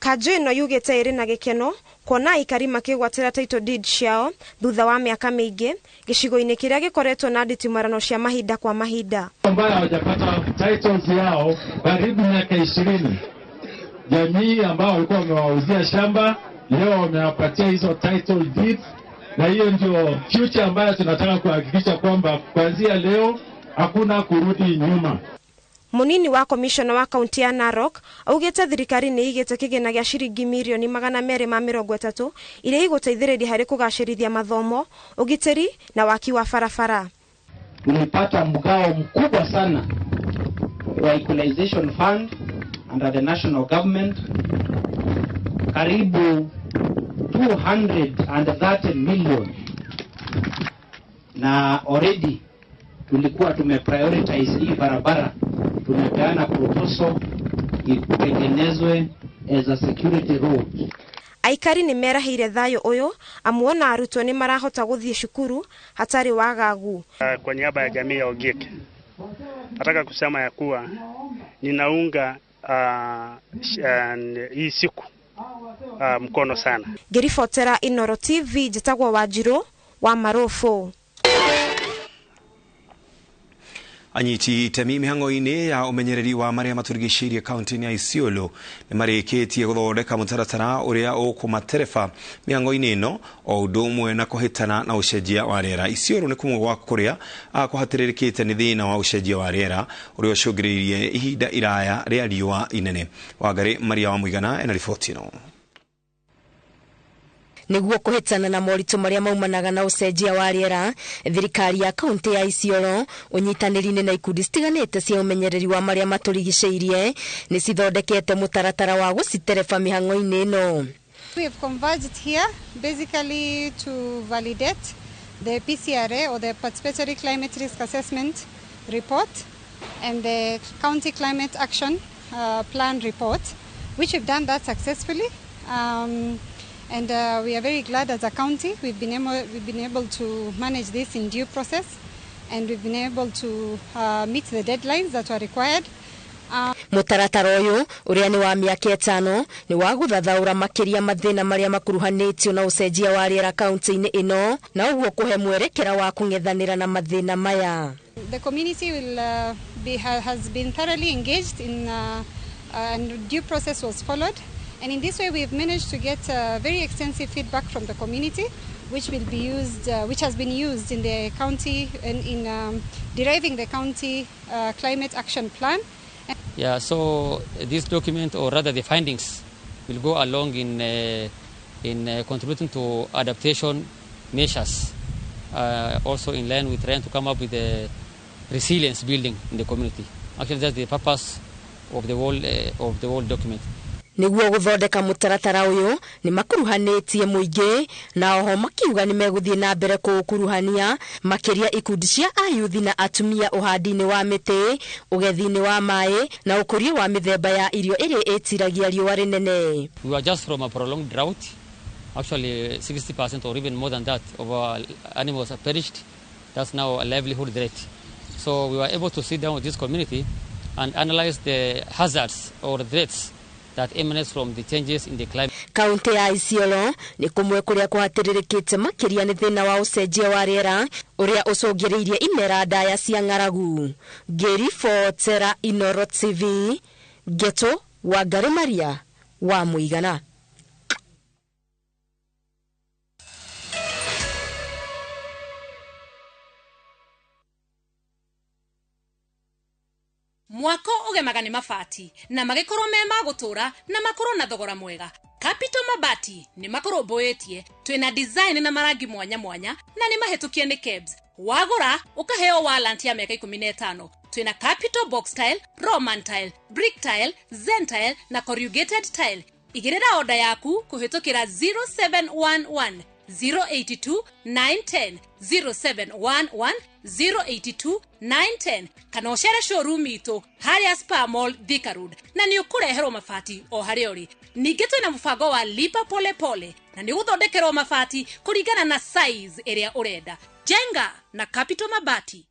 Kanjũ ĩno yugĩte ĩrĩ na gĩkeno kuona aikari makĩgwatĩra title deed ciao thutha wa mĩaka mĩingĩ gĩcigo-inĩ kĩrĩa gĩkoretwo na nditimarano cia mahinda kwa mahinda. Ambayo hawajapata titles yao karibu miaka 20. Jamii ambao walikuwa wamewauzia shamba leo wamewapatia hizo title deeds, na hiyo ndio future ambayo tunataka kuhakikisha kwamba kuanzia leo hakuna kurudi nyuma. Munini wa komishona wa kaunti ya Narok augĩte thirikari nĩ ĩigĩte kĩgĩna gĩa ciringi mirioni 230 iria igũteithĩrĩria harĩ kũgacĩrithia mathomo, ũgitĩri na waki wa barabara. Tulipata mgao mkubwa sana wa equalization fund under the national government, karibu 230 million, na already tulikuwa tumeprioritize hii barabara, tumepeana proposal itengenezwe as a security road. Aikari nĩ merahĩire thayũ ũyũ amuona arutwo nĩ marahota gũthiĩ cukuru hatarĩ wagagu. Kwa niaba ya jamii ya Ogiek nataka kusema ya kuwa ninaunga hii siku mkono sana. Ngĩribotera Inoro TV, njĩtagwo Wanjirũ wa Marufu. Anyiti itemi mĩhang'o-inĩ ya ũmenyereri wa marĩa matũrigicĩirie kaunti-inĩ ya Isiolo nĩ marĩkĩtie gũthondeka mũtaratara ũrĩa ũkũmatereba mĩhang'o-inĩ ĩno o ũndũ ũmwe na kũhĩtana na ũcenjia wa rĩera. Isiolo nĩ kũmwe gwa kũrĩa kũhatĩrĩrĩkĩte nĩ thĩna wa ũcenjia wa rĩera ũrĩa ũcũngĩrĩirie ihinda iraya rĩa riũa inene. Wangarĩ Maria wa Mũigana ena riboti ĩno. Nĩguo kũhĩtana na moritũ marĩa maumanaga na ũcenjia wa rĩera, thirikari ya kaunti ya Isiolo ũnyitanĩri-inĩ na ikundi citiganĩte cia ũmenyereri wa marĩa matũrigicĩirie nĩ cithondekete mũtaratara wa gũcitereba mĩhang'o-inĩ ĩno. We have converged here basically to validate the PCRA or the Participatory Climate Risk Assessment report and the County Climate Action Plan report, which we've done that successfully. And we are very glad as a county we've been able to manage this in due process. and we've been able to meet the deadlines that were required. Mũtaratara ũyũ ũrĩa nĩ wa mĩaka 5 nĩ wa gũthathaũra makĩria mathĩna marĩa makuruhanĩtio na ũcenjia wa rĩera kaunti-inĩ ĩno, na ũguo kũhe mwerekera wa kũng'ethanĩra na mathĩna maya. The community will has been thoroughly engaged in and due process was followed, and in this way we've managed to get very extensive feedback from the community, which will be used, which has been used in the county and in deriving the county climate action plan. Yeah, so this document, or rather the findings, will go along in contributing to adaptation measures, also in line with trying to come up with a resilience building in the community. Actually, that's the purpose of the whole document. Nĩguo gũthondeka mũtaratara ũyũ nĩ makuruhanĩtie mũingĩ, na oho makiuga nĩ megũthiĩ na mbere kũũkuruhania makĩria ikundi cia ayuthi na atumia ũhandi-inĩ wa mĩtĩ, ũgethi-inĩ wa maĩ na ũkũria wa mĩthemba ya irio ĩrĩa ĩtiragia riũa rĩnene. We are just from a prolonged drought. Actually, 60% or even more than that of our animals have perished. That's now a livelihood threat. So we were able to sit down with this community and analyze the hazards or threats that emanates from the changes in the climate. Kaunti ya Isiolo nĩ kũmwe kũrĩa kũhatĩrĩrĩkĩte makĩria nĩ thĩna wa ũcenjia wa rĩera ũrĩa ũcũngĩrĩirie imera ndaya cia ng'aragu. Ngĩribotera Inoro TV, Geto Wangari Maria wa Mũigana. Mwako ũgemaga nĩ mabati na magĩkorwo me ma gũtũra na makorwo na thogora mwega. Capital Mabati nĩ makũrũmbũĩtie, twĩna design na marangi mwanya mwanya na nĩ mahĩtũkie nĩ KEBS. Wagũra ũkaheo warrant ya mĩaka 15. Twĩna Capital Box Tile, Roman Tile, Brick Tile, Zen Tile na Corrugated Tile. Igĩrĩra oda yaku kũhĩtũkĩra 0711 082 910 0711 082 910 kana ũcere showroom itũ harĩa Spa Mall Thika Road, na nĩ ũkũreherwo mabati o harĩa ũrĩ. Ningĩ twĩna mũbango wa lipa pole pole na nĩ ũgũthondekerwo mabati kũringana na size ĩrĩa ũrenda. Jenga na Capital Mabati.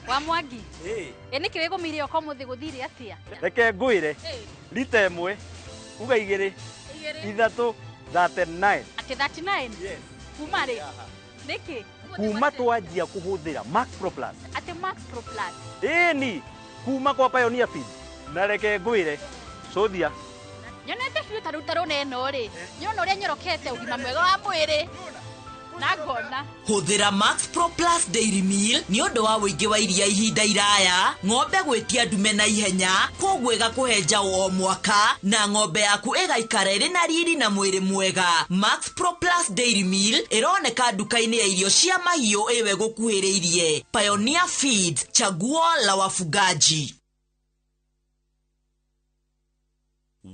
Wa Mwangi, ĩ nĩkĩ wĩgũmĩire ũka ũmũthĩ gũthire atĩa? Reke ngwĩre, rita ĩmwe, uga igĩrĩ, ithatũ, 39. Atĩ 39? Yes. Kuma rĩ? Nĩkĩ? Kuma twanjia kũhũthĩra Max Pro Plus. Atĩ Max Pro Plus? Ĩni, kuma kwa Pioneer Feed. Na reke ngwĩre, cũthia. Nyonete biũ ta rĩu ta rũna ĩno rĩ, nyona ũrĩa nyorokete ũgima mwega wa mwĩrĩ. Hũthĩra Max Pro Plus Dairy Meal nĩ ũndũ wa ũingĩ wa iria ihinda iraya, ng'ombe gwĩtia ndume na ihenya, kwoguo ĩgakũhe njaũ o mwaka, na ng'ombe yaku ĩgaikara ĩrĩ na riri na mwĩrĩ mwega. Max Pro Plus Dairy Meal ĩroneka nduka-inĩ ya irio cia mahiũ ĩwe gũkuhĩrĩirie. Pioneer Feeds, chaguo la wafugaji.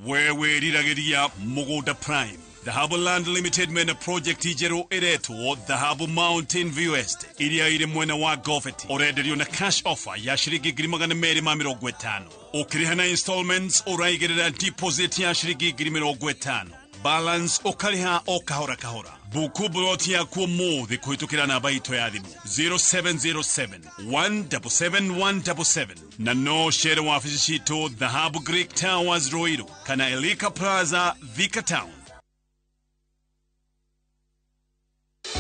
Wewe riragĩria Mũgũnda Prime. Dhahabu Land Limited mena project njerũ ĩretwo Dhahabu Mountain View Estate iria ĩrĩ mwena wa Goveti. Ũrenderio na cash offer ya ciringi 250,000. Ũkĩrĩha na installments ũraigĩrĩra deposit ya ciringi 50,000. Balance ũkarĩha o kahora kahora. Buku buloti yaku ũmũthĩ kũhĩtũkĩra namba itũ ya thimũ 0707 177 177 na no cere wabici citũ Dhahabu Greek Towers Ruiru kana Elika Plaza Thika Town.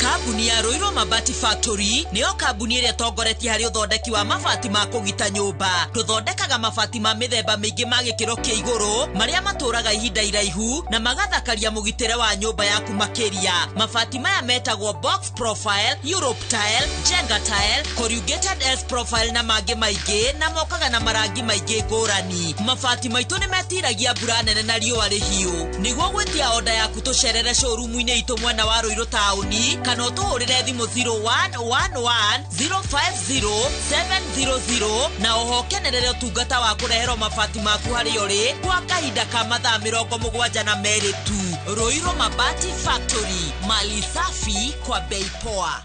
Kambuni ya Ruiru Mabati Factory nĩyo kambuni ĩrĩa ĩtongoretie harĩ ũthondeki wa mabati ma kũgita nyũmba. Tũthondekaga mabati ma mĩthemba mĩingĩ ma gĩkĩro kĩa igũrũ marĩa matũraga ihinda iraihu na magathakaria mũgitĩre wa nyũmba yaku makĩria. Mabati maya metagwo box profile, Europe tile, Jenga tile, corrugated S profile na mangĩ maingĩ, na mokaga na marangi maingĩ ngũrani. Mabati maitũ nĩ metiragia mbura nene na riũa rĩhiũ. Nĩguo gwĩtia oda yaku tũcerere showroom-inĩ itũ mwena wa Ruiru taũni kana ũtũhũrĩre thimũ 0111 050 700 na oho ũkenerere ũtungata wa kũreherwo mabati maku harĩa ũrĩ kwa kahinda ka mathaa 72 tu. Ruiru Mabati Factory, mali safi kwa bei poa.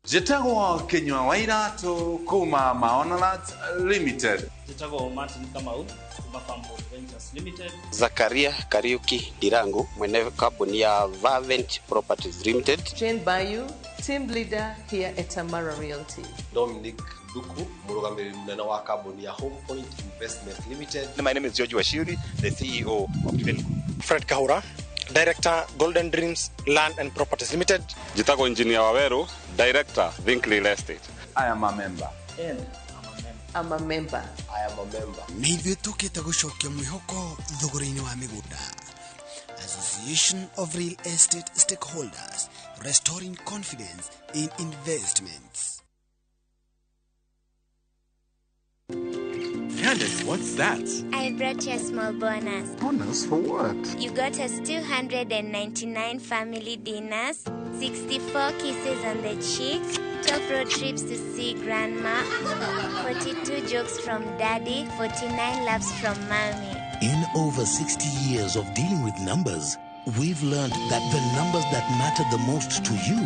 Njĩtagwo Kinyua wa Iratũ kuma Maonalat Limited. Njĩtagwo Martin Kamau kuma Farmboy Ventures Limited. Zakaria Kariuki Ndirangu mwene kambuni ya Vavent Properties Limited. Jane Bayu, team leader here at Tamara Realty. Dominic Duku, mũrũgamĩrĩri mũnene wa kambuni ya Home Point Investment Limited. My name is George Washiri, the CEO of Glen. Fred Kahura, Director, Golden Dreams Land and Properties Limited. Njĩtagwo Engineer Waweru, Director, Think Real Estate. I am a member. And I'm a member. I am a member. Nĩ ithuĩ tũkĩte gũcokia mwĩhoko thogora-inĩ wa mĩgũnda. Association of Real Estate Stakeholders, restoring confidence in investments. Candace, what's that? I brought you a small bonus. Bonus for what? You got us 299 family dinners, 64 kisses on the cheek, 12 road trips to see grandma, 42 jokes from daddy, 49 laughs from mommy. In over 60 years of dealing with numbers, we've learned that the numbers that matter the most to you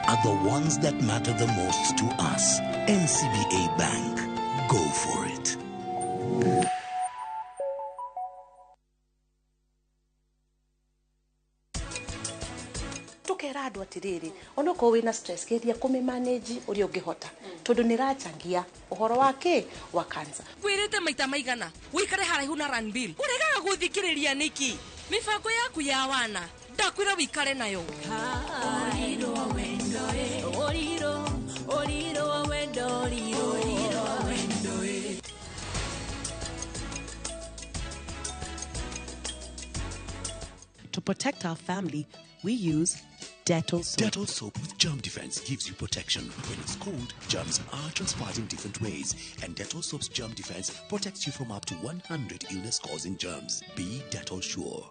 are the ones that matter the most to us. NCBA Bank. Go for it. Tukera andu atiriri onokorwo wina stress geria kumimanage uria ungihota tondu ni rachangia uhoro wake wa cancer. Kwirite maita maigana wikare haraihu na Ranbill uregaga guthikiriria niki mibango yaku ya wana ndakwira wikare nayo. To protect our family, we use Dettol soap. Dettol soap with germ defense gives you protection. When it's cold, germs are transferred in different ways. And Dettol soap's germ defense protects you from up to 100 illness-causing germs. Be Dettol sure.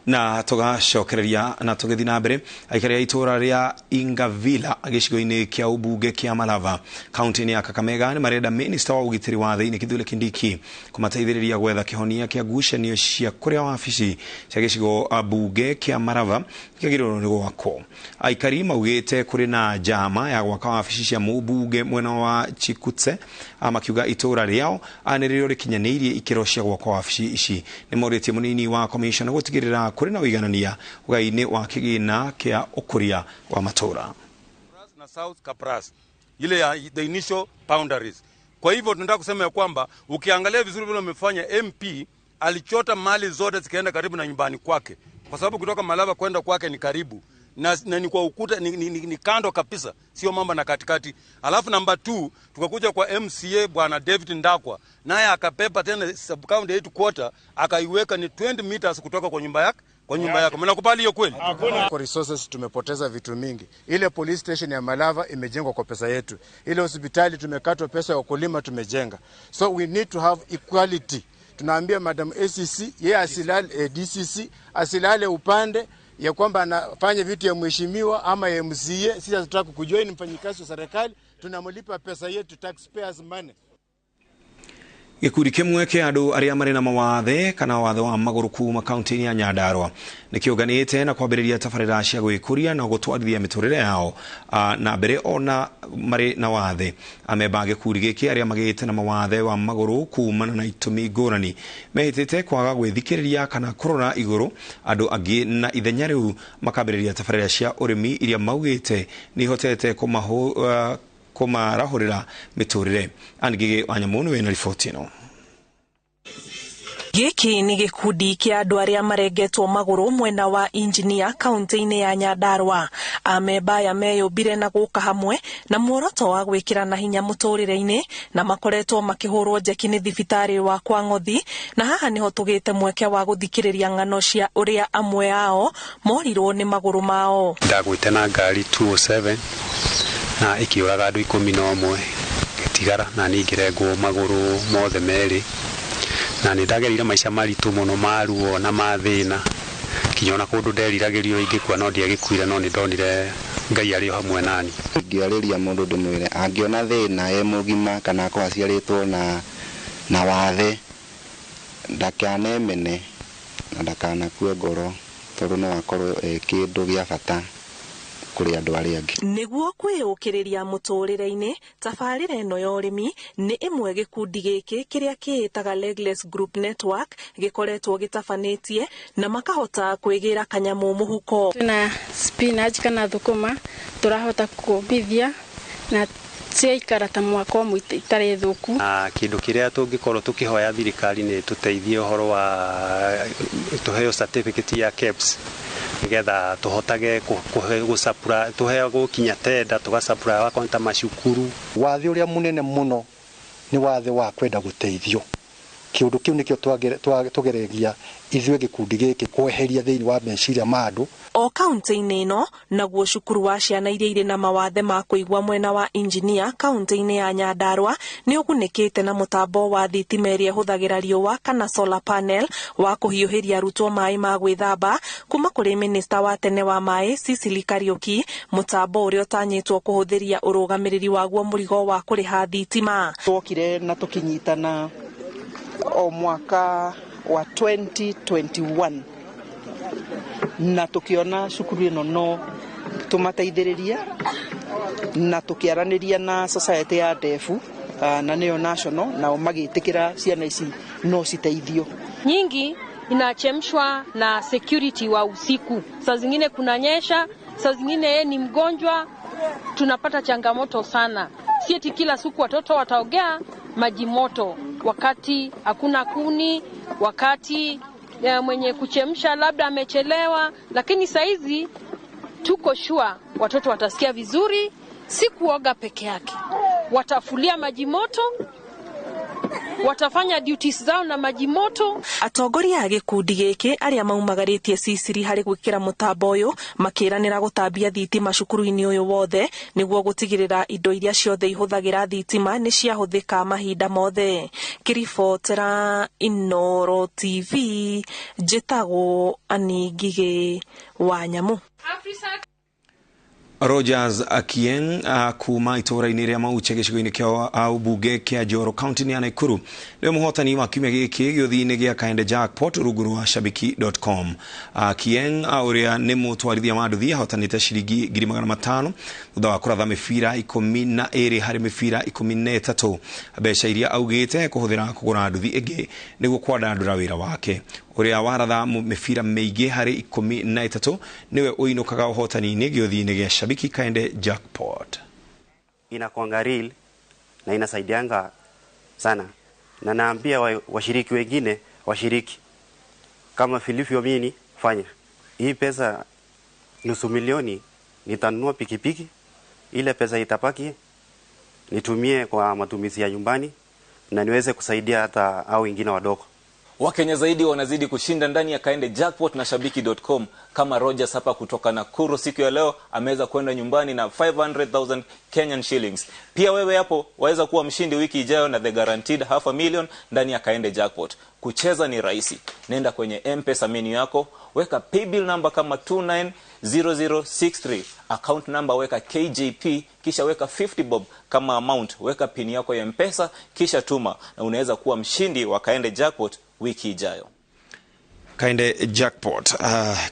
Na tugacokereria na tugithii na mbere aikari a itura ria Ingavilla gicigo-ini kia ubunge kia Malava kaunti-ini ya Kakamega ni marenda minista wa ugitiri wa thiini Kithure Kindiki kumateithiriria gwetha kihonia kia ngucanio cia kuria wabici cia gicigo bunge kia Malava kiagiriirwo ni gwakwo. Aikari maugite kuri na njama ya gwaka wabici cia mubunge mwena wa Chikutse makiuga itura riao nĩrĩo rĩkinyanĩirie ikĩro cia gwakwa wabici ici. Nĩ morĩtie mũnini wa commissioner gũtigĩrĩra kũrĩ na ũiganania ũgai-inĩ wa kĩgĩna kĩa ũkũria wa matũra na South Kapras ile ya the initial boundaries. Kwa hivyo tunataka kusema ya kwamba ukiangalia vizuri vile umefanya, MP alichota mali zote zikaenda karibu na nyumbani kwake, kwa sababu kutoka Malava kwenda kwake ni karibu na ni kwa ukuta ni kando kabisa, sio mambo na katikati. Alafu namba 2 tukakuja kwa MCA bwana David Ndakwa, naye akapepa tena sub county headquarter akaiweka ni 20 meters kutoka kwa nyumba yake. Kwa nyumba yako. Mnakubali hiyo kweli? Hakuna. Kwa resources tumepoteza vitu mingi. Ile police station ya Malava imejengwa kwa pesa yetu. Ile hospitali tumekatwa pesa ya wakulima tumejenga. So we need to have equality. Tunaambia Madam ACC, yeye asilale DCC, asilale upande ya kwamba anafanya vitu ya mheshimiwa ama ya MCA. Sisi hatutaki kujua, ni mfanyikazi wa serikali, tunamlipa pesa yetu, taxpayers money. Gikundi kimwe kia andu aria mari na mawathe kana wathe wa maguru kuma kaunti-inĩ ya Nyandarua nĩkĩũnganĩte na kwambĩrĩria tabarĩra cia gwĩkũria na gũtwarithia mĩtũrĩre yao na mbere ona marĩ na wathe. Amemba a gĩkundi gĩkĩ arĩa magĩte na mawathe wa magũrũ kumana na itũmi ngũrani mehĩtĩte kwaga gwĩthikĩrĩria kana kũrora igũrũ andũ angĩ na ithenya rĩu makambĩrĩria tabarĩra cia ũrĩmi iria maugĩte nĩihotete kũmarahũrĩra mĩtũrĩre. Anne Wanyamũ nĩwe na riboti ĩno. Gĩkĩ nĩ gĩkundi kĩa andũ arĩa marengetwo magũrũ mwena wa Injinia kaunti-inĩ ya Nyandarua. Amemba aya meyũmbire na gũka hamwe na muoroto wa gwĩkĩrana hinya mũtũrĩre-inĩ na makoretwo makĩhũrwo njeki nĩ thibitarĩ wa Kwang'othi, na haha nĩho tũgĩte mweke wa gũthikĩrĩria ng'ano cia ũrĩa amwe ao morirwo nĩ magũrũ mao. Ndagwĩte na ngari 207 na ikiũraga andũ 11 ngĩtigara na niĩ ngĩrengwo magũrũ mothe merĩ, na nĩ ndagereire maica maritũ mũno ma ruo na ma thĩna kinya ona kũndũ nderiragĩrio ingĩkua no ndiagĩkuire, no nĩ ndonire Ngai arĩ o hamwe nani. Ingĩarĩria mũndũ ndĩmwĩre angĩona thĩna e mũgima kana akorwo aciarĩtwo na wathe Ndakanemene na ndakanakue ngoro tondu no akorwo e kindu gia bata kuri andu aria angi. Niguo kwiyukiriria muturire-ini, tabarira ino ya urimi ni imwe gikundi giki kiria kiitaga Legless Group Network gikoretwo gitabanĩtie na makahota kwigira kanyamu muhuko. Twina spinach kana thukuma turahota kumbithia na ciaikara ta mwaka ũmwe itarĩ thũku. Kindu kiria tungikorwo tukihoya thirikari ni tuteithie uhoro wa tuheo certificate ya KEBS nigetha tuhotage gũcapura tuheo gũkinya tenda tugacapura wakorwo ta macukuru. Wathe uria munene muno ni wathe wa kwenda guteithio. Kiundu kiu nikio tugeregia ithuĩ gĩkundi gĩkĩ kweheria thĩinĩ wa meciria ma andũ. O kaunti-inĩ ĩno naguo cukuru wa ciana iria irĩ na mawathe ma kũigua mwena wa injinia kaunti-inĩ ya Nyandarua nĩ ũgunĩkĩte na mũtambo wa thitima ĩrĩa ĩhũthagĩra riũa kana solar panel wa kũhiũhĩria arutwo maĩ ma gwĩthamba kuma kũrĩ minista wa tene wa maĩ Sicily Kariuki, mũtambo ũrĩa ũtanyĩtwo kũhũthĩria ũrũgamĩrĩri waguo mũrigo wa kũrĩha thitima. Twokire na tũkĩnyitana o mwaka wa 2021 na tukiona cukuru ino no tumateithĩrĩrie na tukiaranĩria na society ya defu na nĩyo national nao magĩtĩkĩra ciana ici no citeithio. Nyingi inachemshwa na security wa usiku, saa zingine kunanyesha, saa zingine yeye ni mgonjwa, tunapata changamoto sana. Si eti kila siku watoto wataogea maji moto, wakati hakuna kuni, wakati mwenye kuchemsha labda amechelewa, lakini saizi tuko sure watoto watasikia vizuri, si kuoga peke yake. Watafulia maji moto, watafanya duties zao na maji moto. Atongoria a gĩkundi gĩkĩ arĩa maumagarĩtie Sicily harĩ gwĩkĩra mũtambo ũyũ makĩranĩra gũtambia thitima cukuru-inĩ ũyũ wothe nĩguo gũtigĩrĩra indo iria ciothe ihũthagĩra thitima nĩ ciahũthĩka mahinda mothe. Kĩribotera Inooro TV, njĩtagwo Annie Ngigĩ wa Nyamu. Rogers Akieng kuma itũũra-inĩ rĩa Mauche gĩcigo-inĩ kĩa ũmbunge kĩa Njoro kaunti-inĩ ya Nakuru nĩwe mũhotani wa kiumia gĩkĩ gĩũthi-inĩ gĩa Kaende Jackpot rungu rwa shabiki.com. Akieng ũrĩa nĩ mũtwarithia wa nduthi ahotanĩte ciringi 500,000 thutha wa kũratha mĩbira 12 harĩ mĩbira 13. Mbeca iria augĩte kũhũthĩra kũgũra nduthi ĩngĩ nĩguo kwandandũra wĩra wake. Ũrĩa waratha mĩbira mĩingĩ harĩ 13 nĩwe ũinũkaga ũhotani-inĩ gĩũthi-inĩ gĩa Shabiki Kaende Jackpot. Inakuanga real na inasaidianga sana, na naambia washiriki wengine washiriki kama vilivyo mimi fanya. Hii pesa 500,000 nitanunua pikipiki, ile pesa itapaki nitumie kwa matumizi ya nyumbani na niweze kusaidia hata au wengine wadogo. Wakenya zaidi wanazidi kushinda ndani ya Kaende Jackpot na shabiki.com. Kama Rogers hapa kutoka Nakuru siku ya leo ameweza kwenda nyumbani na 500,000 Kenyan shillings. Pia wewe hapo waweza kuwa mshindi wiki ijayo na the guaranteed 500,000 ndani ya Kaende Jackpot. Kucheza ni rahisi. Nenda kwenye M-Pesa menu yako, weka paybill number kama 290063, account number weka KJP, kisha weka 50 bob kama amount, weka pin yako ya M-Pesa kisha tuma, na unaweza kuwa mshindi wa Kaende Jackpot wiki ijayo. Kaende Jackpot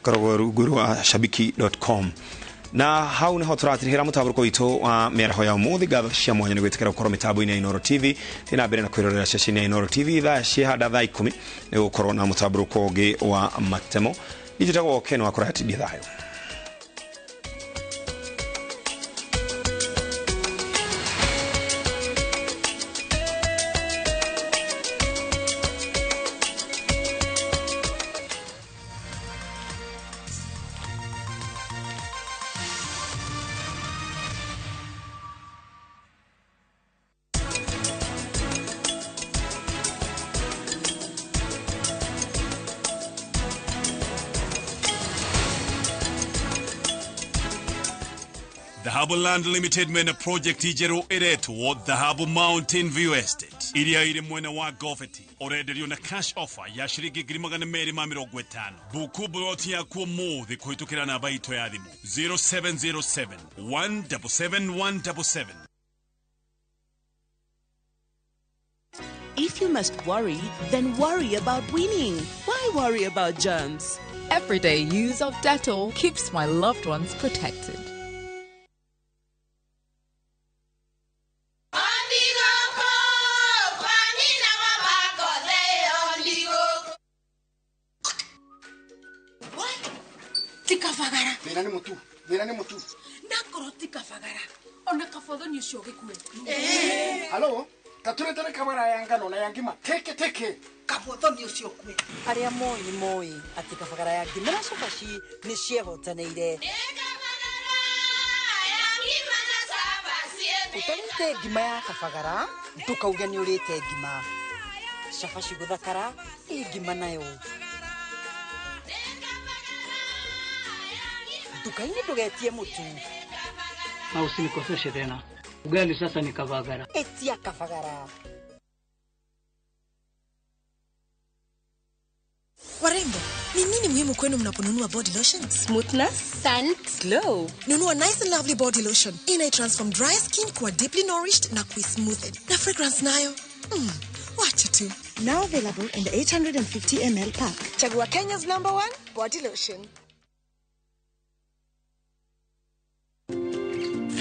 korogwo rungu rwa shabiki.com. Na hau niho tũratirihĩra mũtambũrũko witũ wa mĩaraho ya ũmũthĩ. Ngatho cia mwanya nĩ gwĩtĩkĩra gũkorwo mĩtambo-inĩ ya Inooro TV. Thiĩ na mbere na kwĩrorera ceceni ya Inooro TV thaa ciĩhanda thaa 10 nĩ gũkorwo na mũtambũrũko ũngĩ wa matemo. Niĩ njĩtagwo Ken wa Kũraya, thayũ. Dhahabu Land Limited mena project ijeru iretwo Dhahabu Mountain View Estate iria iri mwena wa Gofeti urenderio na cash offer ya shiringi 250,000. Buku buloti yaku umuthi kuhitukira namba itu ya thimu 0707 177 177. If you must worry, then worry about winning. Why worry about germs? Everyday use of Dettol keeps my loved ones protected. Tikabagara. Thĩna nĩ mũtu. Thĩna nĩ mũtu. Nakorwo ti kabagara. Ona kabothoni ũcio ũgĩkue. Halo, taturetere kabara ya ngano na ya ngima. Teke teke. Kabothoni ũcio ũkue. Arĩa moĩ nĩ moĩ atĩ kabagara ya ngima na cabaci nĩ ciehotanĩire. Ũtarĩte ngima ya kabagara, ndũkauge nĩ ũrĩte ngima. Cabaci gũthakara, ĩ ngima nayo. Nduka-inĩ ndũgetie mũtu. Na usinikoseshe tena. Ugali sasa ni kabagara. Etia kabagara. Warembo, ni nini muhimu kwenu mnaponunua body lotion? Smoothness, scent, glow. Nunua Nice and Lovely body lotion. Ina transform dry skin kuwa deeply nourished na kui-smoothen. Na fragrance nayo? Wacha tu. Now available in the 850 ml pack. Chagua Kenya's #1 body lotion.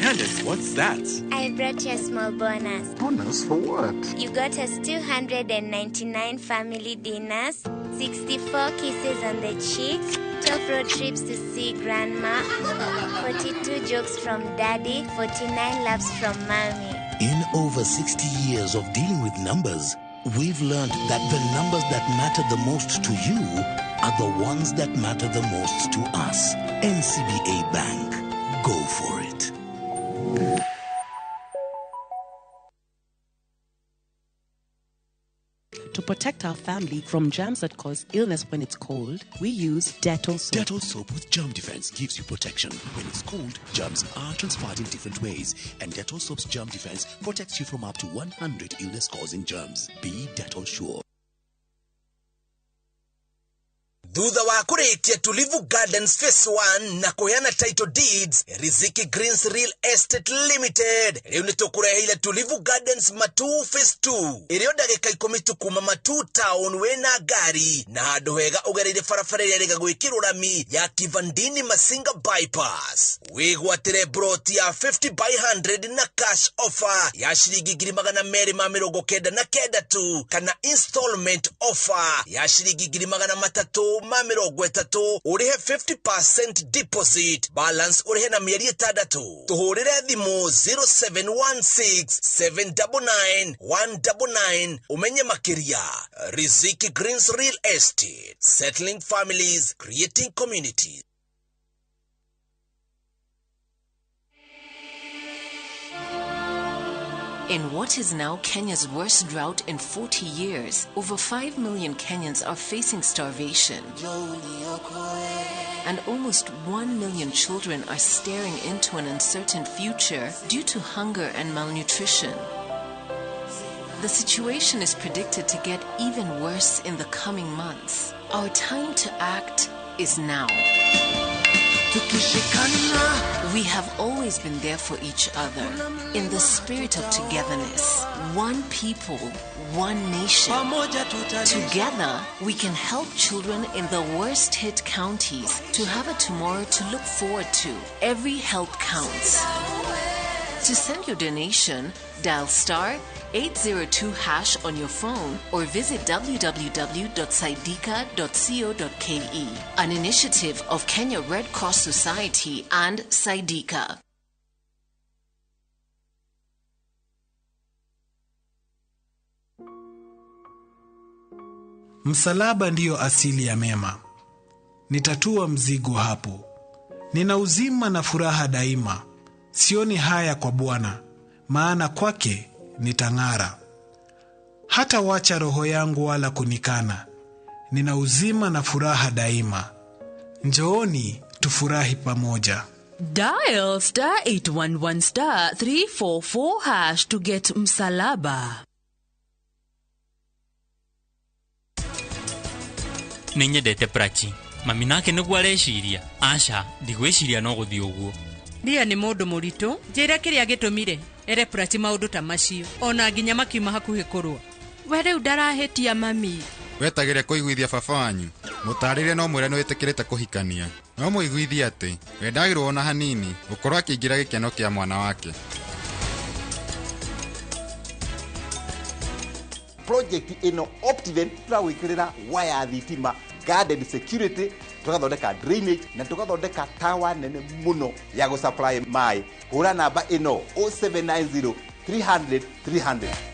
Candace, what's that? I brought you a small bonus. Bonus for what? You got us 299 family dinners, 64 kisses on the cheek, 12 road trips to see grandma, 42 jokes from daddy, 49 laughs from mommy. In over 60 years of dealing with numbers, we've learned that the numbers that matter the most to you are the ones that matter the most to us. NCBA Bank. Go for it. To protect our family from germs that cause illness when it's cold, we use Dettol soap. Dettol soap with germ defense gives you protection. When it's cold, germs are transferred in different ways, and Dettol soap's germ defense protects you from up to 100 illness-causing germs. Be Dettol sure. Thutha wa kurikia Tulivu Gardens Phase 1 na kuheana title deeds, Riziki Greens Real Estate Limited riu ni tukureheire Tulivu Gardens Matu Phase 2 ĩrĩ ndagĩka 10 tu kuma Matu Town wĩna ngari na handũ hega ũgereire barabara ĩrĩa ĩrĩga gwĩkĩrwo rami ya Kivandini Masinga Bypass. Wĩgwatĩre broti ya 50 by 100 na cash offer ya ciringi 299 tu kana installment offer ya ciringi 330 ũrĩhe 50% deposit, balance ũrĩhe na mĩeri 6. Tũhũrĩre thimũ 0716 799 199 ũmenye makĩria. Riziki Greens Real Estate, settling families, creating communities. In what is now Kenya's worst drought in 40 years, over 5 million Kenyans are facing starvation. And almost 1 million children are staring into an uncertain future due to hunger and malnutrition. The situation is predicted to get even worse in the coming months. Our time to act is now. We have always been there for each other in the spirit of togetherness. One people, one nation. Together, we can help children in the worst hit counties to have a tomorrow to look forward to. Every help counts. To send your donation, dial star 802# on your phone or visit www.saidika.co.ke. An initiative of Kenya Red Cross Society and Saidika. Msalaba ndiyo asili ya mema. Nitatua mzigo hapo. Nina uzima na furaha daima. Sioni haya kwa Bwana, maana kwake nitang'ara. Hata wacha roho yangu wala kunikana. Nina uzima na furaha daima. Njooni tufurahi pamoja. Dial star 811 star 344 hash to get msalaba. Nĩnyendete Prachi. Mami nake nĩguo areciria. Aca, ndigwĩciria no gũthiĩ ũguo. Ria nĩ mũndũ mũritũ, njĩra kĩrĩa gĩtũmire ere Prachi maũndũ ta macio, ona nginya makiuma hakuhĩ kũrũa. We rĩu ndarahĩtia mami. Wetagĩre kũiguithia baba wanyu. Mũtarĩrie no mwĩre nĩwĩtĩkĩrĩte kũhikania. No mũiguithie atĩ we ndagĩrĩirwo ona hanini gũkorwo akĩingĩra gĩkeno kĩa mwana wake. Project ĩno Optiven tũragwĩkĩrĩra waya thitima, garden security, tũgathondeka drainage na tũgathondeka tawa nene mũno ya gũsupply maĩ. Hũra namba ĩno 0790 300 300.